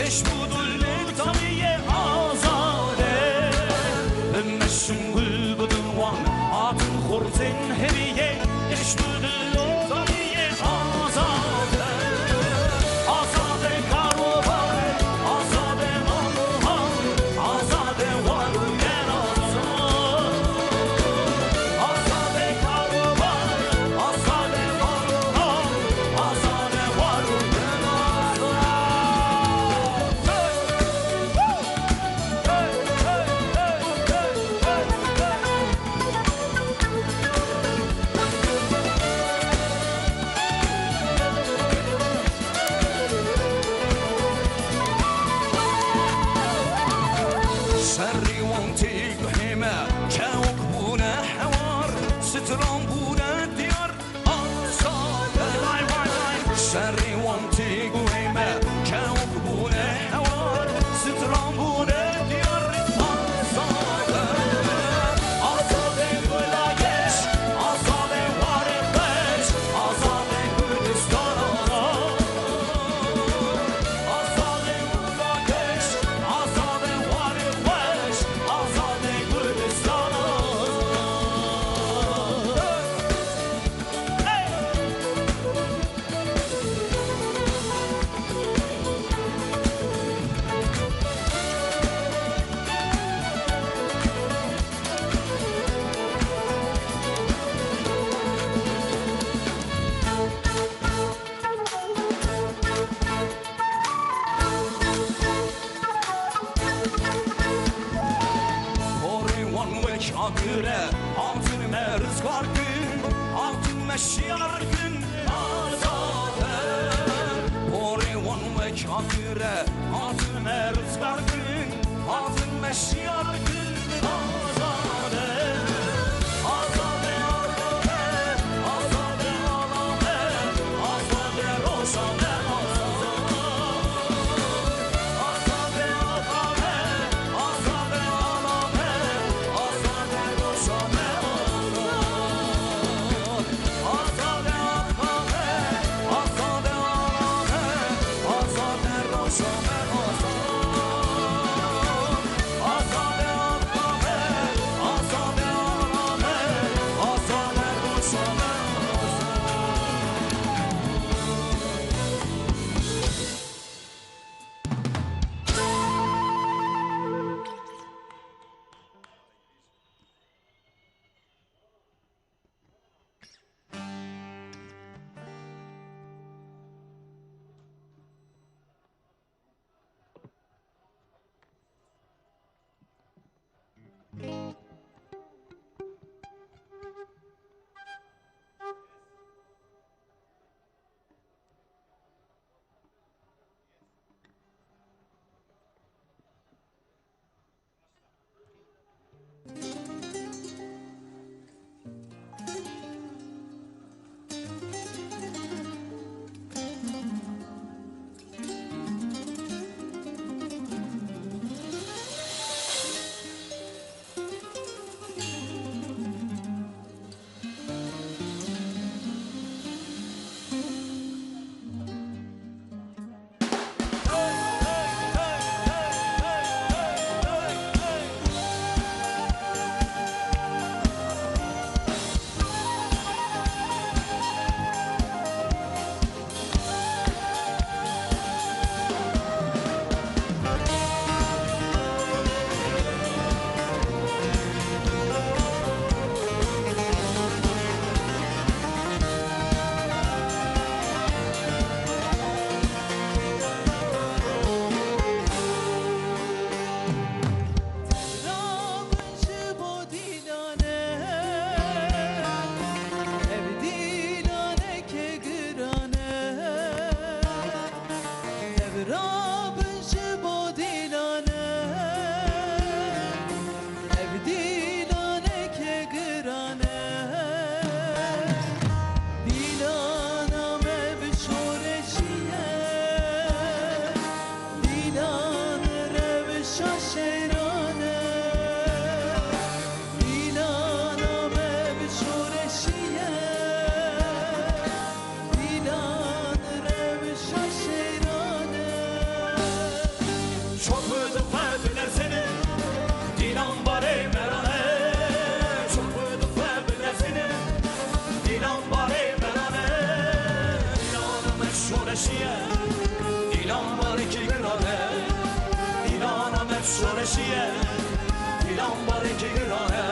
Eş bu dil û taviyê azadê, meşin gul bidin wan, hatin xurtên heriyê. Eş bu dil û taviyê azadê, azadê karobar, azadê mamohan, azadê war û gerazan. Azadê karobar, azadê mamohan, azadê war û gerazan. Şerî wan tê guhê me, çewk bûne hewar, stran bûne diyar. Azade. Şerî wan tê guhê me, çewk bûne hewar, stran bûne diyar. Azade. Azade gula geş, azade warê xweş, azade Kurdistan azad. Azade gula geş, azade warê xweş, azade Kurdistan azad. Porê wan wek agir e, hatin me rizgar kin, hatin me şiyar kin, azad e. Porê wan wek agir e, hatin me rizgar kin, hatin me şiyar kin, azad e. Azad e, azad e, azad e, ala me, azad e, roşa me, azad. Şoreşiye, îlan barê kêgiran e.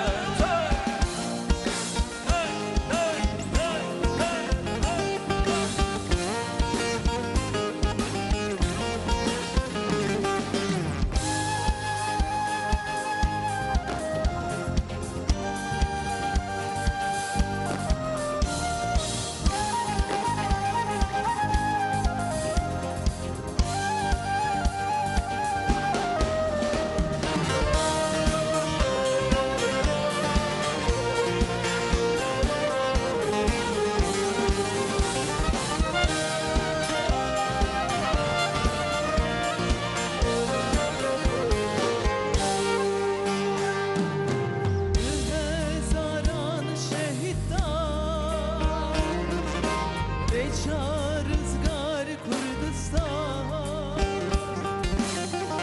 Bi hezaran şehîd da, bê çar rizgar Kurdistan.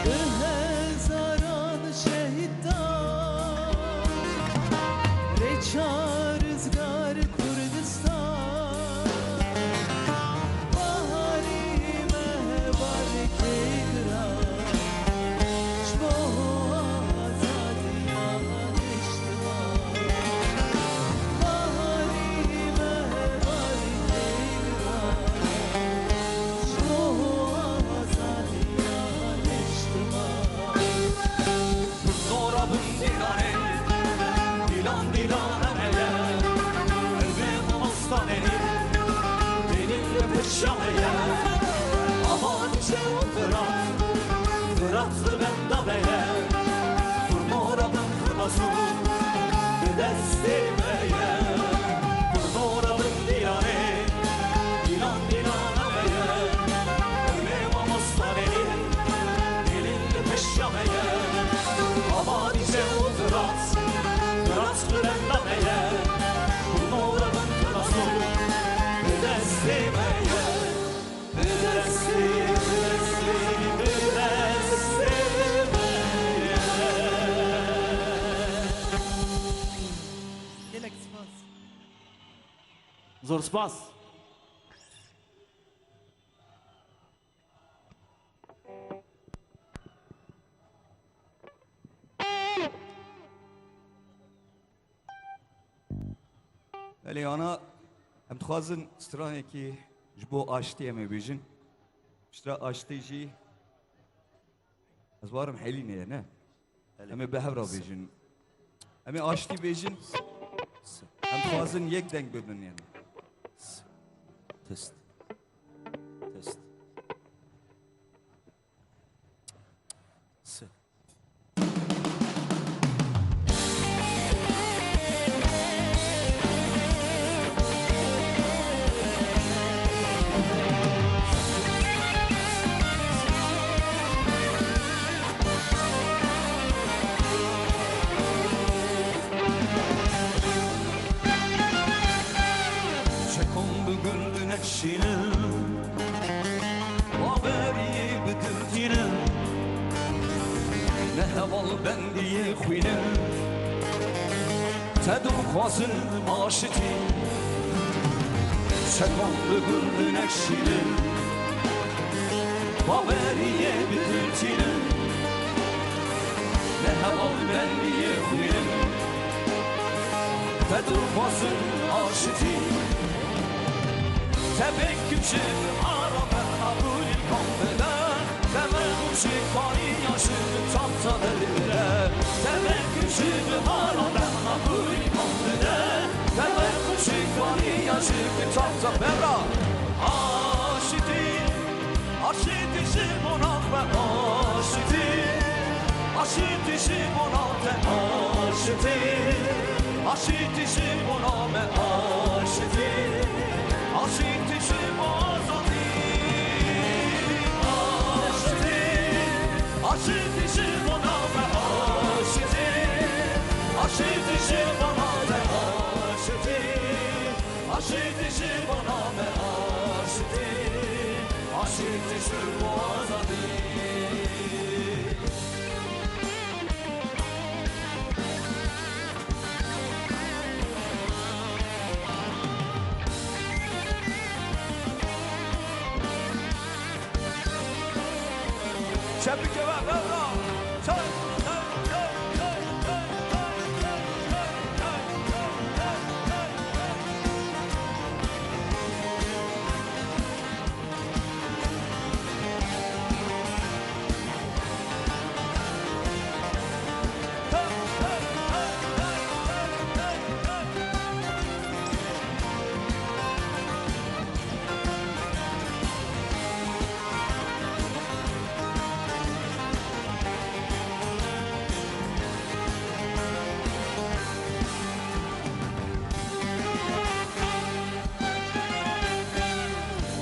Bi hezaran şehîd da, bê çar rizgar Kurdistan. Baharî me, baharî kêgiran, ji bo azadiya niştiman. Baharî me, baharî kêgiran, ji bo azadiya niştiman. Nora bin dîlanê, dîlan dîlana me ye. Ervê mamostanê, dêlî li pişa me ye. Ama diçe û Firat, Firat li benda me ye. Nora bin xilazû, bi destê me ye. Nora bin dîlanê, Dîlan dîlana me ye, ewlê mamosta Lêlîn, Lêlîn li pişta me ye. Ava Dîce û Firat, Firat li benda me ye. Nora bin Firatû, bi destê me ye. Bi destê, bi destê, bi destê me ye. Gelek spas. Zor spas. Belê, ana, em dixwazin stranekî ji bo aştî em ê bêjin. Piştre aştî jî Ez warim Helînê ye, ne? Helê. Em ê bi hev re bêjin. Em ê aştî bêjin. Em dixwazin yek deng bibin, yani. Test. Test. Çekon bi gul dineşînin, baweriyê bi dil tînin, ne heval bendiyê xwînin, te dixwazin aşitî. Çekon bi gul dineşînin, baweriyê bi dil tînin, ne heval bendiyê xwînin, te dixwazin aşitî. Tevek kimşi ara ve abulî kandile, tevek kimşi kaniya şi çapta delile, tevek kimşi ara ve abulî kandile, tevek kimşi kaniya şi çapta bera. Aşitî, aşitî ji bona me aşitî, aşitî ji bona te aşitî, aşitî ji bona me aşitî, aşitî ji bo azadî. Aşitî, aşitî ji bona me aşitî, aşitî ji bona te aşitî. Aşitî ji bona me aşitî, aşitî ji bo azadî. Çepike ve vevra.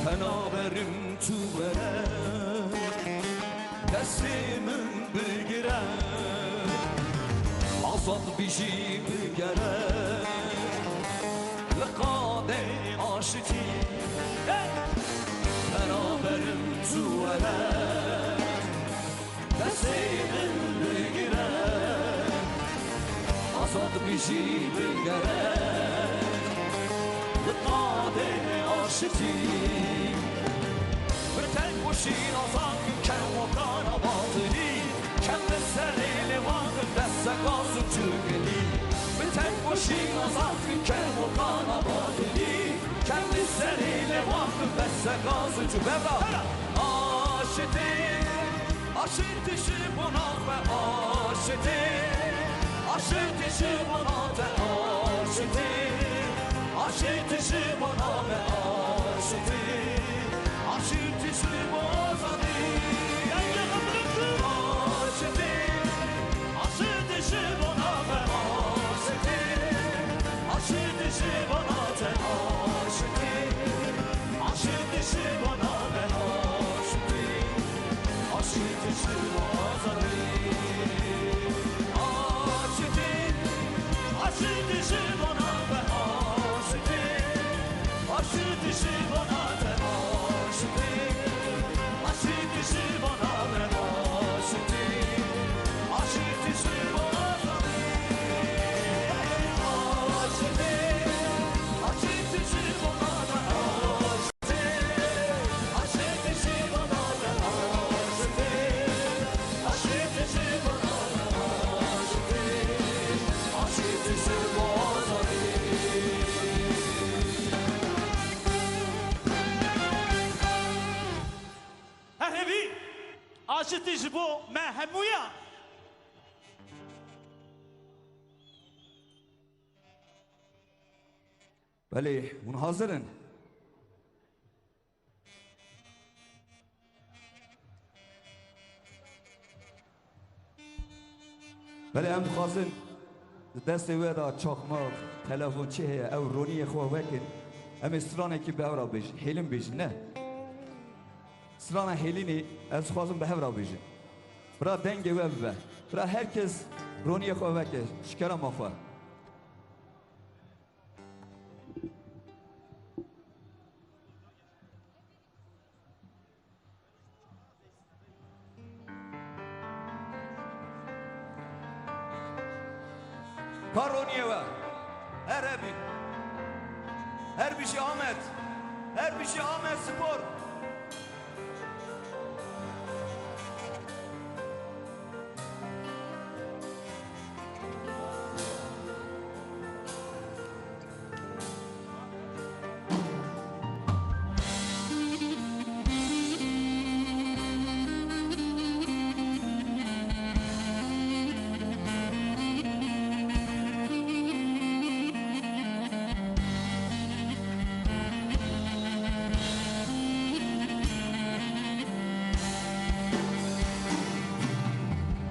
Penaberim tu were, destê min bigire, azad bijî bigere, li qadê aşitî. Hey! Penaberim tu were, destê min bigire, azad bijî bigere, li qadê aşitî. Bi tek goşî nazan kem û kana batilî, kem li serê lêwan dest se gaz û çûgilî. Bi tek goşî nazan kem û kana batilî, kem li serê lêwan dest se gaz û çû-, Bevra! Aşitî. Aşitî ji bo name aşitî. Aşitî ji bo name aşitî. Aşitî ji bo name aşitî. Aşitî ji bo azadî. Aşitî. Aşitî ji bo name aşitî. Aşitî ji bo name aşitî. Aşitî ji bo name aşitî. Aşitî ji bo azadî. Aşitî, aşitî ji bo name aşitî. Aşitî ji bo name aşitî. Aşitî ji bo name aşitî. Aşitî ji bo azadî. Aşitî, aşitî ji bo name aşitî. Her hebî, aşitî ji bo me hemûyan. Belê, hûn hazir in? Belê, em dixwazin di destê we de çaxmaq, telefon çi heye, ew roniyê xwe vekin. Em ê stranekî bi hev re bêjin, hêlin bêjin, ne? Strana hêlînê ez dixwazim bi hev re bêjin. Bira dengê we bibe. Bira her kes roniyê xwe veke, ji kerema xwe. Ka roniyê we. Her hebî. Her bijî Amed. Her bijî Amed Spor.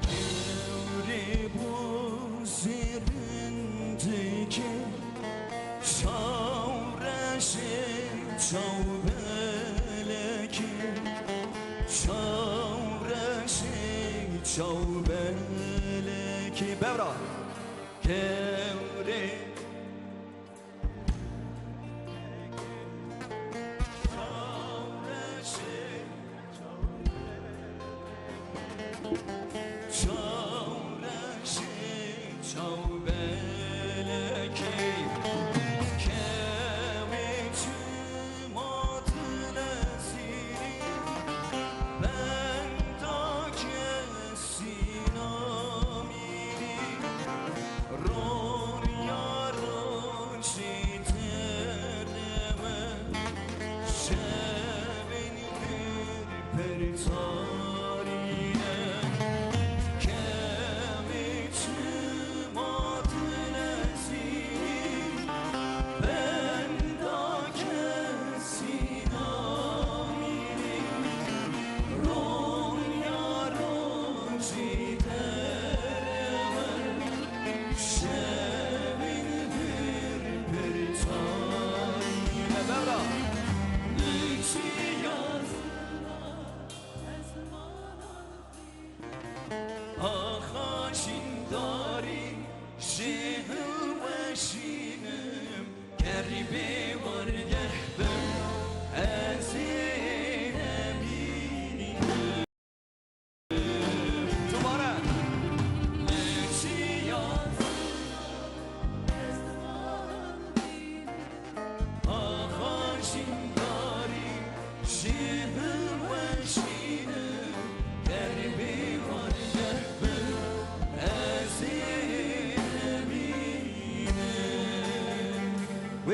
Kevirê bo zêrin dike, çaw reşê, çaw belekê, çaw reşê, çaw belekê. Bevra. Kevirê. Çaw reşê, çaw belekê, kewê çima dilezîrî, benda kesîna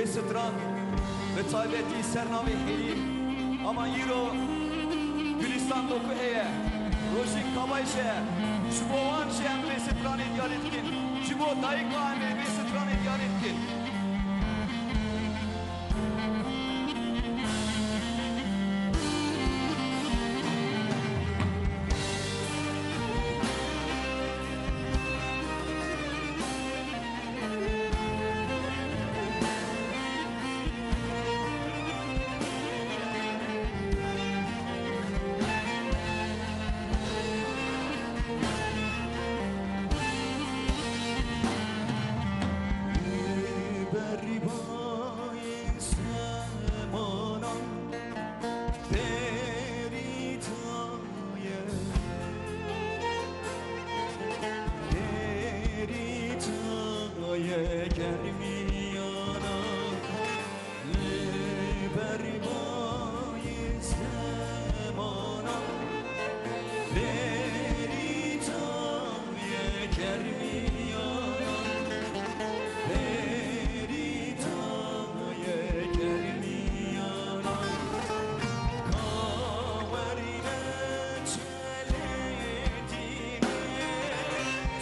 Vê stran bi taybetî ser navê Hêlîn, ama îro Gulîstan Doku heye, Rojîn Kabayş e, ji bo wan jî em vê stranê diyarî dikin, ji bo dayika em ê vê stranê diyarî dikin. Berî bayê zemanan berî daye, berî daye germiyana. Li berî bayê zemanan berî daye germiyana, berî daye germiyana. Kawerîne çelê dîne,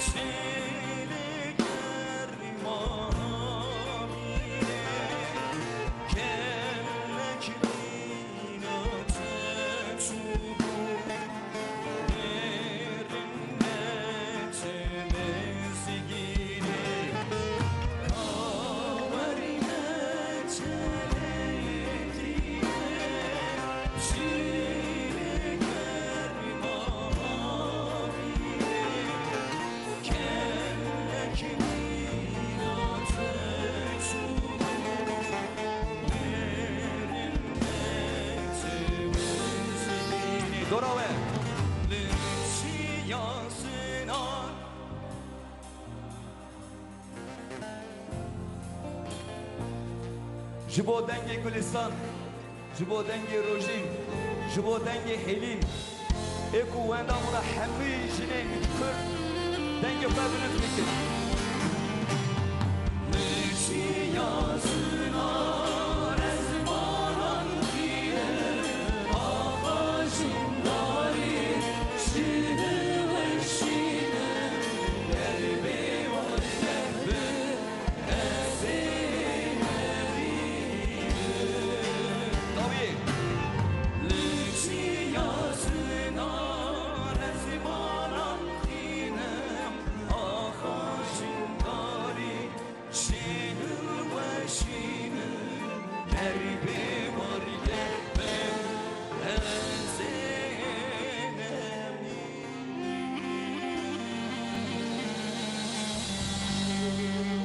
çelê germa amîne. Gelek mîna te çûbû, nêrîne te mizgînî. Kawerîne çelê dîne, çîlê germa amîne. Dora we. Ji bo dengê Gulistan. Ji bo dengê Rojîn, ji bo dengê Hêlîn, ê ku wenda min re hemû jinên Kurd dengê xwe bilind bikin. Li çiya zinan ez baran dînim, axa jîndarî ji dil weşînim, ger bê wan nebim. Tawî. Li çiya zinan ez baran dînim, axa jîndarî ji dil weşînim, ger bê warî ger bim, ez ê nemînim.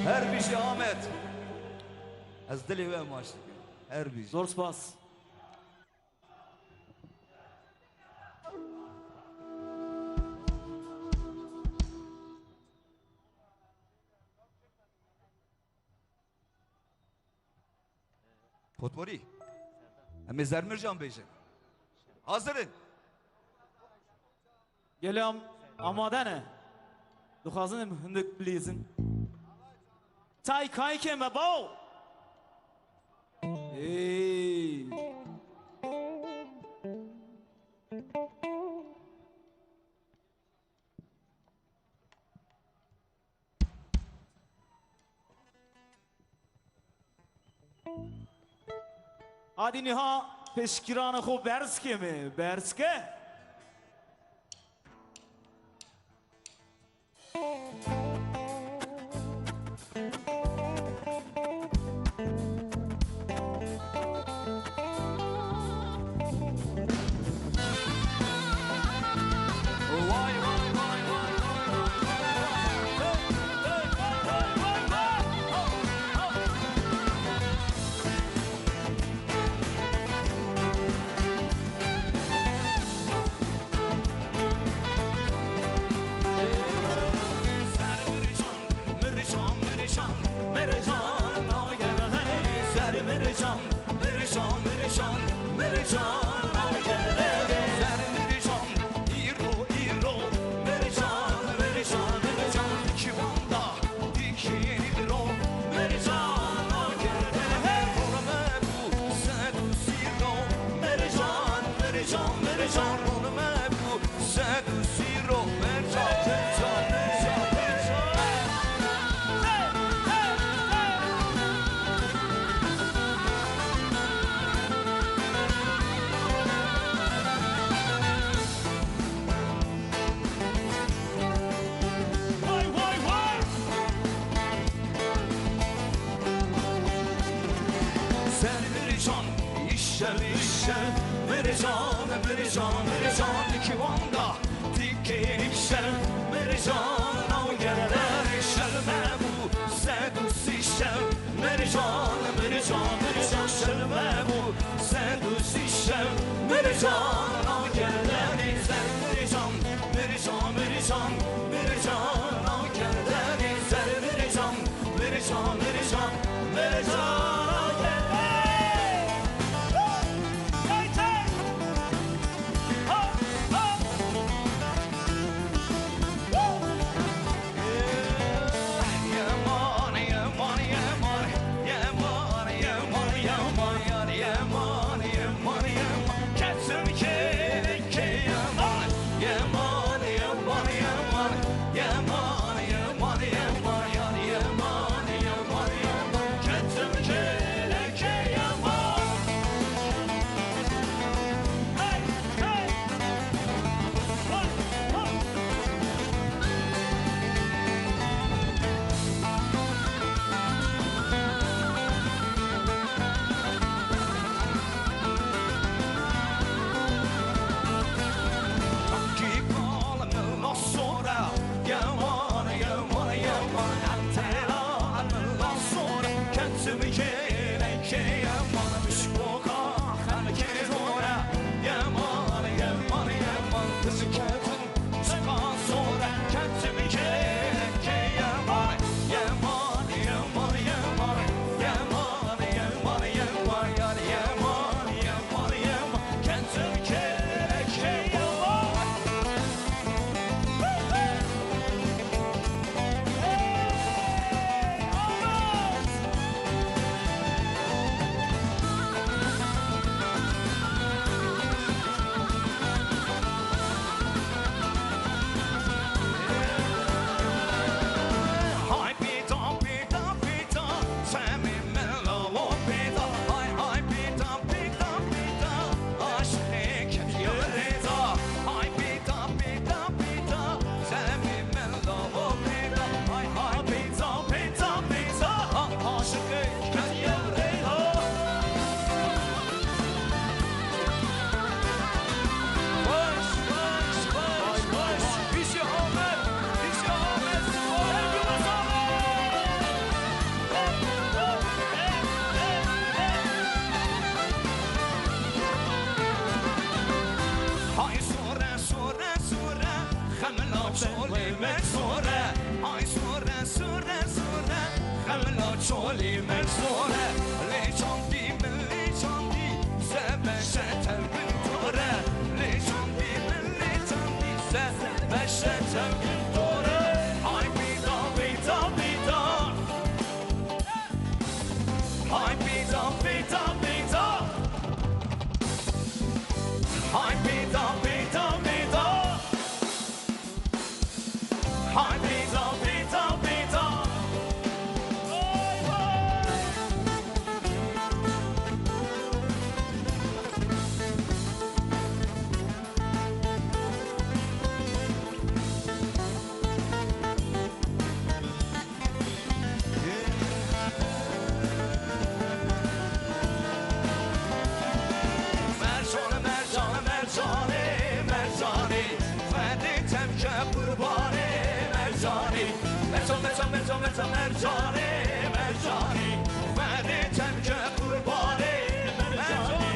Her bijî Amed. Ez dilê we maç dikim. Her bijî. Zor spas. Potporî. Em ê Zermircan bêjin. Hazir in. Gelê am-, amade ne? Dixwazin em hindik bilîzin. Tay kayikê me baw. Ey. Adî niha pêşkirana xwe berz ke me, berz ke. Can Mircan iki Van'da dikey şel, Mircan o yerleri şel mebu, sedu sişel, Mircan, Mircan, Mircan şel mebu, sedu sişel, Mircan o yerleri zel, Mircan, Mircan, Mircan, Mircan o yerleri zel, Mircan, Mircan, Mircan, Mircan o yerleri. Hay sore, sore, sore, xemla çolê me sore. Hay sore, sore, sore, xemla çolê me sore. Lê çandî min lê çandî, se beşe tevgin tore. Lê çandî min lê çandî, se beşe tevgin tore. Hay pîta, pîta, pîta. Hay pîta, pîta, pîta. Hay pîta, pîta, pîta. Hay pîta, pîta, pîta. Vay, vay. Mercan, mercan, mercanê, mercanê, Xwedê temke qurbanê, mercanê. Mercan, mercan, mercan, mercan, mercanê, mercanê, Xwedê temke qurbanê, mercanê.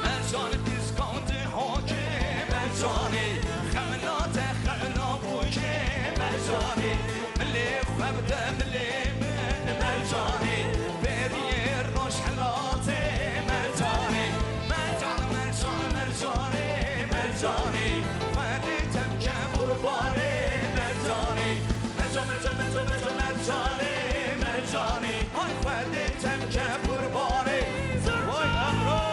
Mercan piskandî hokê mercanê, xemla te xemla bûkê mercanê. Milê xwe bide milê min mercanê, beriyê roj helatê mercanê. Mercan, mercan, mercanê, mercanê, Xwedê temke qurbanê mercanê. Mercan, mercan, mercan, mercan, mercanê, mercanê, hay Xwedê temke qurbanê. Vay Emrah!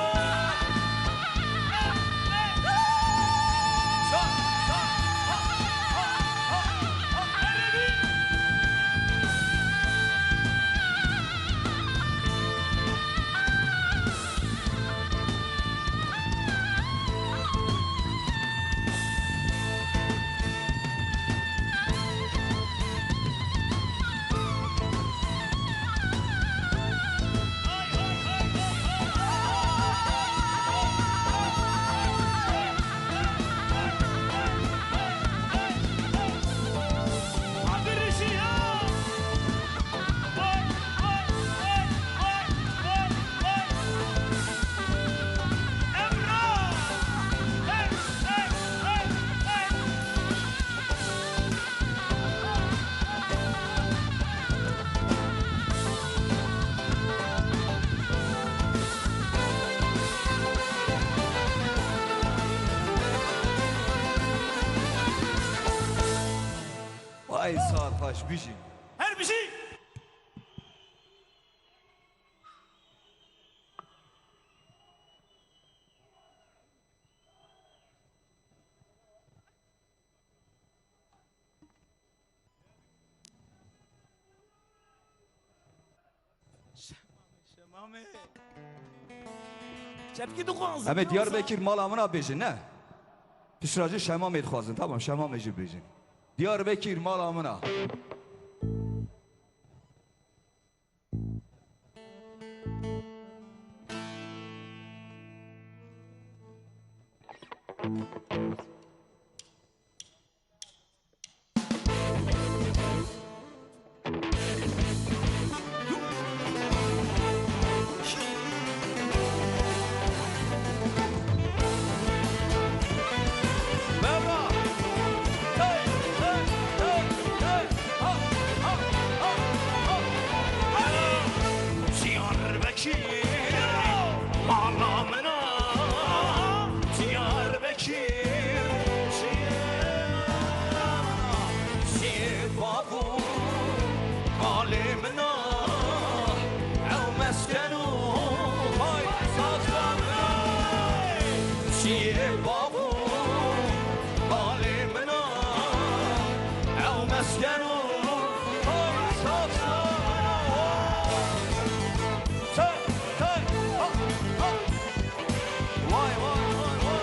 Ay, saet xweş, bijî. Her bijî. Şemamê. Çepkî dixwazin. Em ê Diyarbekir mala min a bêjin, ne? Piştre jî Şemamê dixwazin. Tamam, Şemamê jî bêjin. Diyarbekir mala min a. Diyarbekir mala min a, Diyarbekir çiyê min a, çiyê bav û kalê min a, ew mesken û paytexta min a. Çiyê bav û kalê min a, ew mesken û paytexta min a. Vay, vay, vay, vay.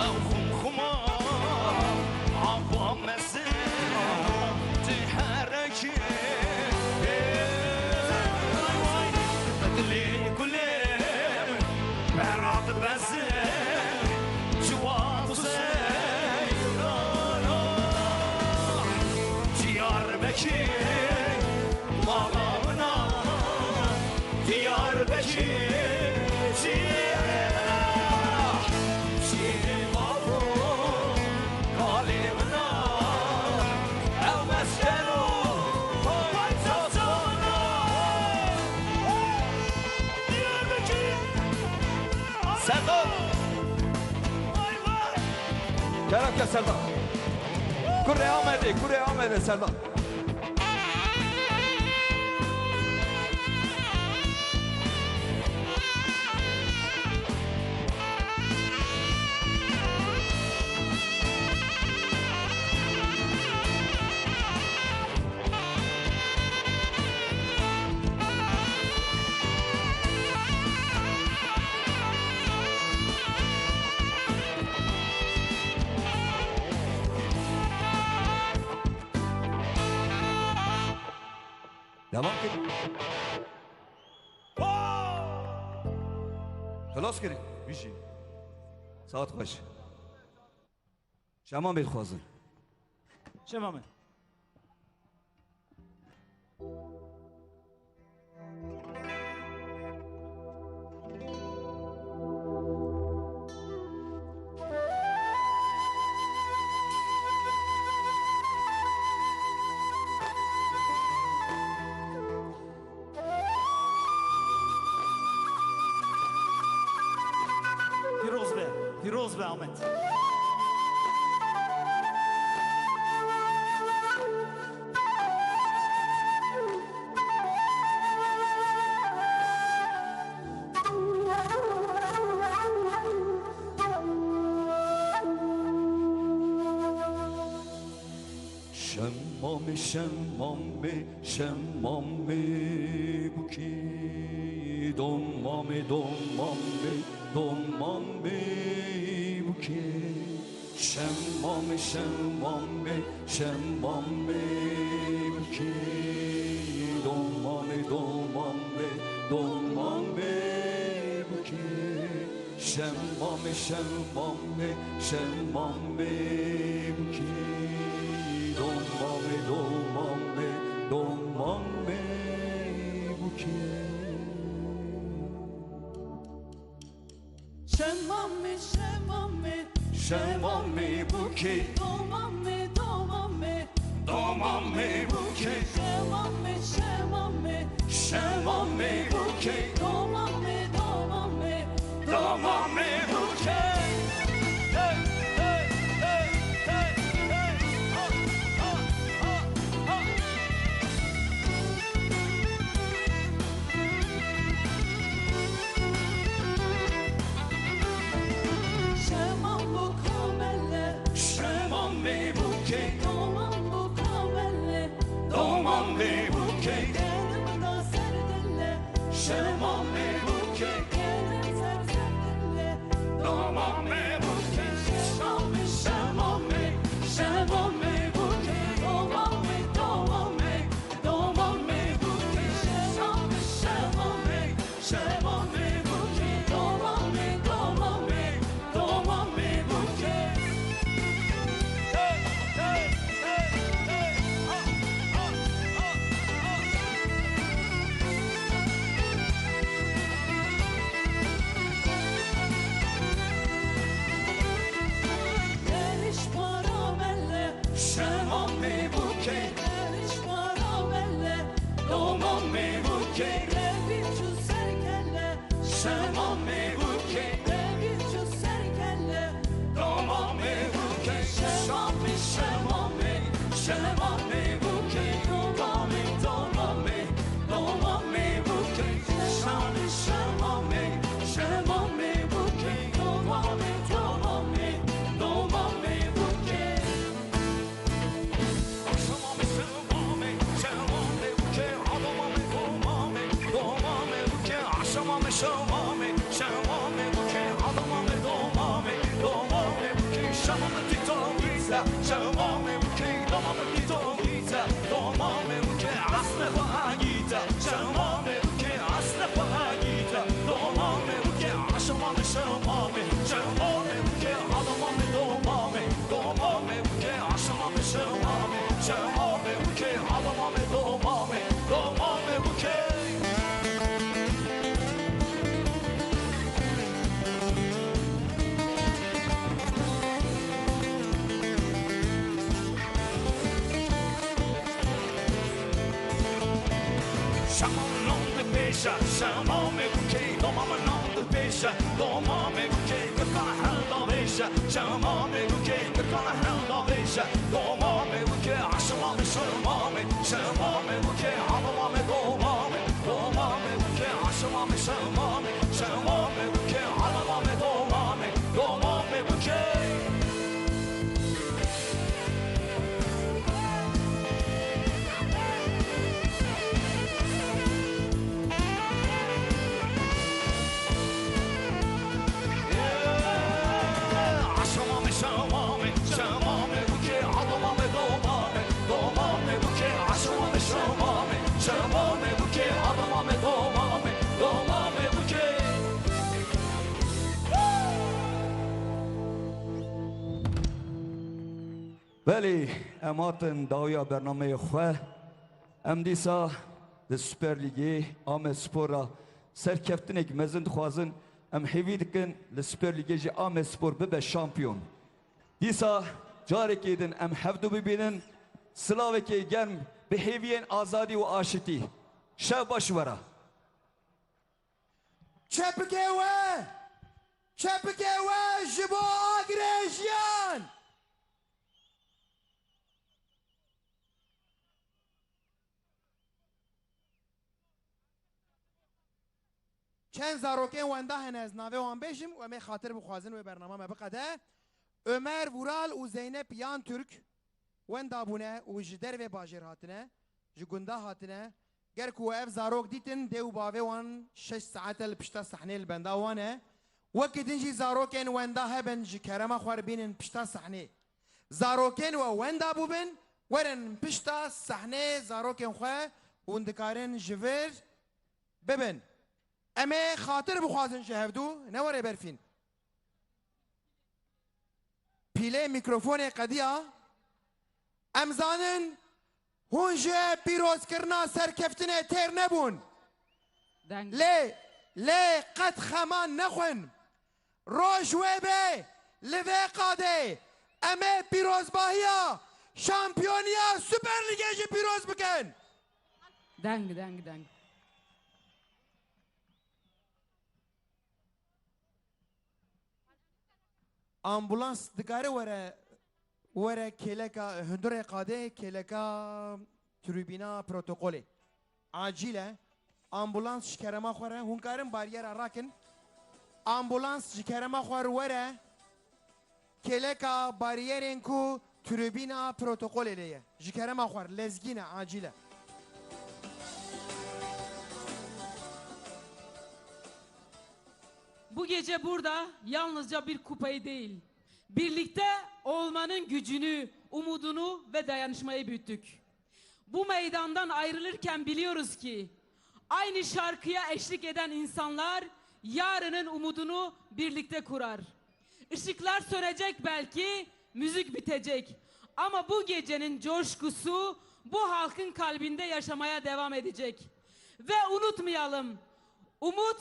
Ew xumxuma ava mezin, ti hereke. Dilê gulê Berat bezin, ciwan û seyrana. Diyarbekir mala min a, Diyarbekir çiyê min a, çiyê bav û kalê min a, ew mesken û paytexta min a. Diyarbekir. Serdar! Kerem ke Serdar. Kurê Amedê, kurê Amedê Serdar. Devam edin. Xelas kirin. Bijî. Saet xweş. Şemamê dixwazin. Şemamê. Pîroz be, pîroz be Amed. Şemamê, şemamê, şemamê bûkê. Domamê, domamê, domamê bûkê. Şemamê, şemamê, şemamê bûkê. Domamê, domamê, domamê bûkê. Şemamê, şemamê, şemamê bûkê. Domamê, domamê, domamê bûkê. Şemamê, şemamê, şemamê bûkê. Domamê, domamê, domamê bûkê. Şemamê, Şema me bûkê, doma me, doma me, doma me bûkê. Hey, hey, hey, hey, hey, ha, ha, ha, ha. Şema bûka mele, şema me bûkê, doma bûka mele. Doma me bûkê. Genim da ser dile. Şema me bûkê. Genim ser ser dile. Doma me bûkê. Şema me, şema me, şema me bûkê. Doma me, doma me, doma me bûkê. Şema me, şema me. Şema me bûkê, doma me, doma me, doma me bûkê. Hey, hey, hey, hey, ha, ha, ha, ha. Geliş para mele. Şema me bûkê. Geliş para mele. Doma me bûkê. Revî çû ser kele. Şema me bûkê. Revî çû ser kele. Doma me bûkê. Şema me, şema me, şema me bûkê. Doma me, doma me, doma me bûkê. Şema me, şema me, şema me bûkê. Doma me, doma me, doma me bûkê. Şema me, şema me, şema me bûkê, adama me, doma me, doma me bûkê, aşama me, şema me, şema me bûkê, adama me, doma me, doma me bûkê, şema me tîta wîza, şema me bûkê, doma me tîta wîza, doma me bûkê, asme xwe agîta, şema me bûkê, asme xwe agîta, doma me bûkê, aşama me, şema me, şema me bûkê, adama me, doma me. Doma me bûkê, aşama me, şema me, şema me bûkê, adama me, doma me, doma me bûkê. Şema min nan di pêşe, şema me bûkê, doma min nan di pêşe, doma me bûkê, kirkana hel da vêşe, şema me bûkê, kirkana hel da vêşe, doma me bûkê, aşama me şema me, şema me bûkê, adama me doma me, doma me bûkê, aşama me şema me, şema me bûkê, adama me doma me, doma me bûkê. Belê, em hatin dawiya bernameyê xwe. Em dîsa di Super Lîgê Amedspor re serkeftinek mezin dixwazin. Em hêvî dikin li Super Lîgê jî Amedspor bibe şampiyon. Dîsa carekê din em hevdu bibînin. Silavekê germ bi hêviyên azadî û aşitî. Şev baş we re. Çepikê we! Çepikê we ji bo agirê jiyan! Çend zarokên wenda hene, ez navê wan bêjim û em ê xatir bixwazin wê bernama me biqede. Ömer Vural û Zeynep Yantürk wenda bûne û ji dervê bajêr hatine, ji gunda hatine. Ger ku we ev zarok dîtin, dê û bavê wan şeş saete li pişta sehnê li benda wan e. Wekî din jî zarokên wenda hebin, ji kerema xwe re bînin pişta sehnê. Zarokên we wenda bûbin, werin pişta sehnê zarokên xwe hûn dikarin ji vir bibin. Em ê xatir bixwazin ji hevdû, ne were Berfîn. Pîlê mîkrofonê qediya. Em zanin hûn ji pîrozkirina serkeftinê têr nebûn. Deng. Lê, lê qet xeman nexwin. Roj wê bê, li vê qadê em ê pîrozbahiya şampiyoniya Super Lîgê jî pîroz bikin. Deng, deng, deng. Ambulans dikare were, were kêleka, hundurê qadê kêleka tribîna protokolê. Acîl e. Ambulans ji kerema xwe re, hûn karin bariyera rakin. Ambulans ji kerema xwe re were kêleka bariyerên ku tribîna protokolê lê ye. Ji kerema xwe re, lezgîn e, acîl e. Bu gece burada yalnızca bir kupayı değil, birlikte olmanın gücünü, umudunu ve dayanışmayı büyüttük. Bu meydandan ayrılırken biliyoruz ki aynı şarkıya eşlik eden insanlar yarının umudunu birlikte kurar. Işıklar sönecek belki, müzik bitecek. Ama bu gecenin coşkusu bu halkın kalbinde yaşamaya devam edecek. Ve unutmayalım, umut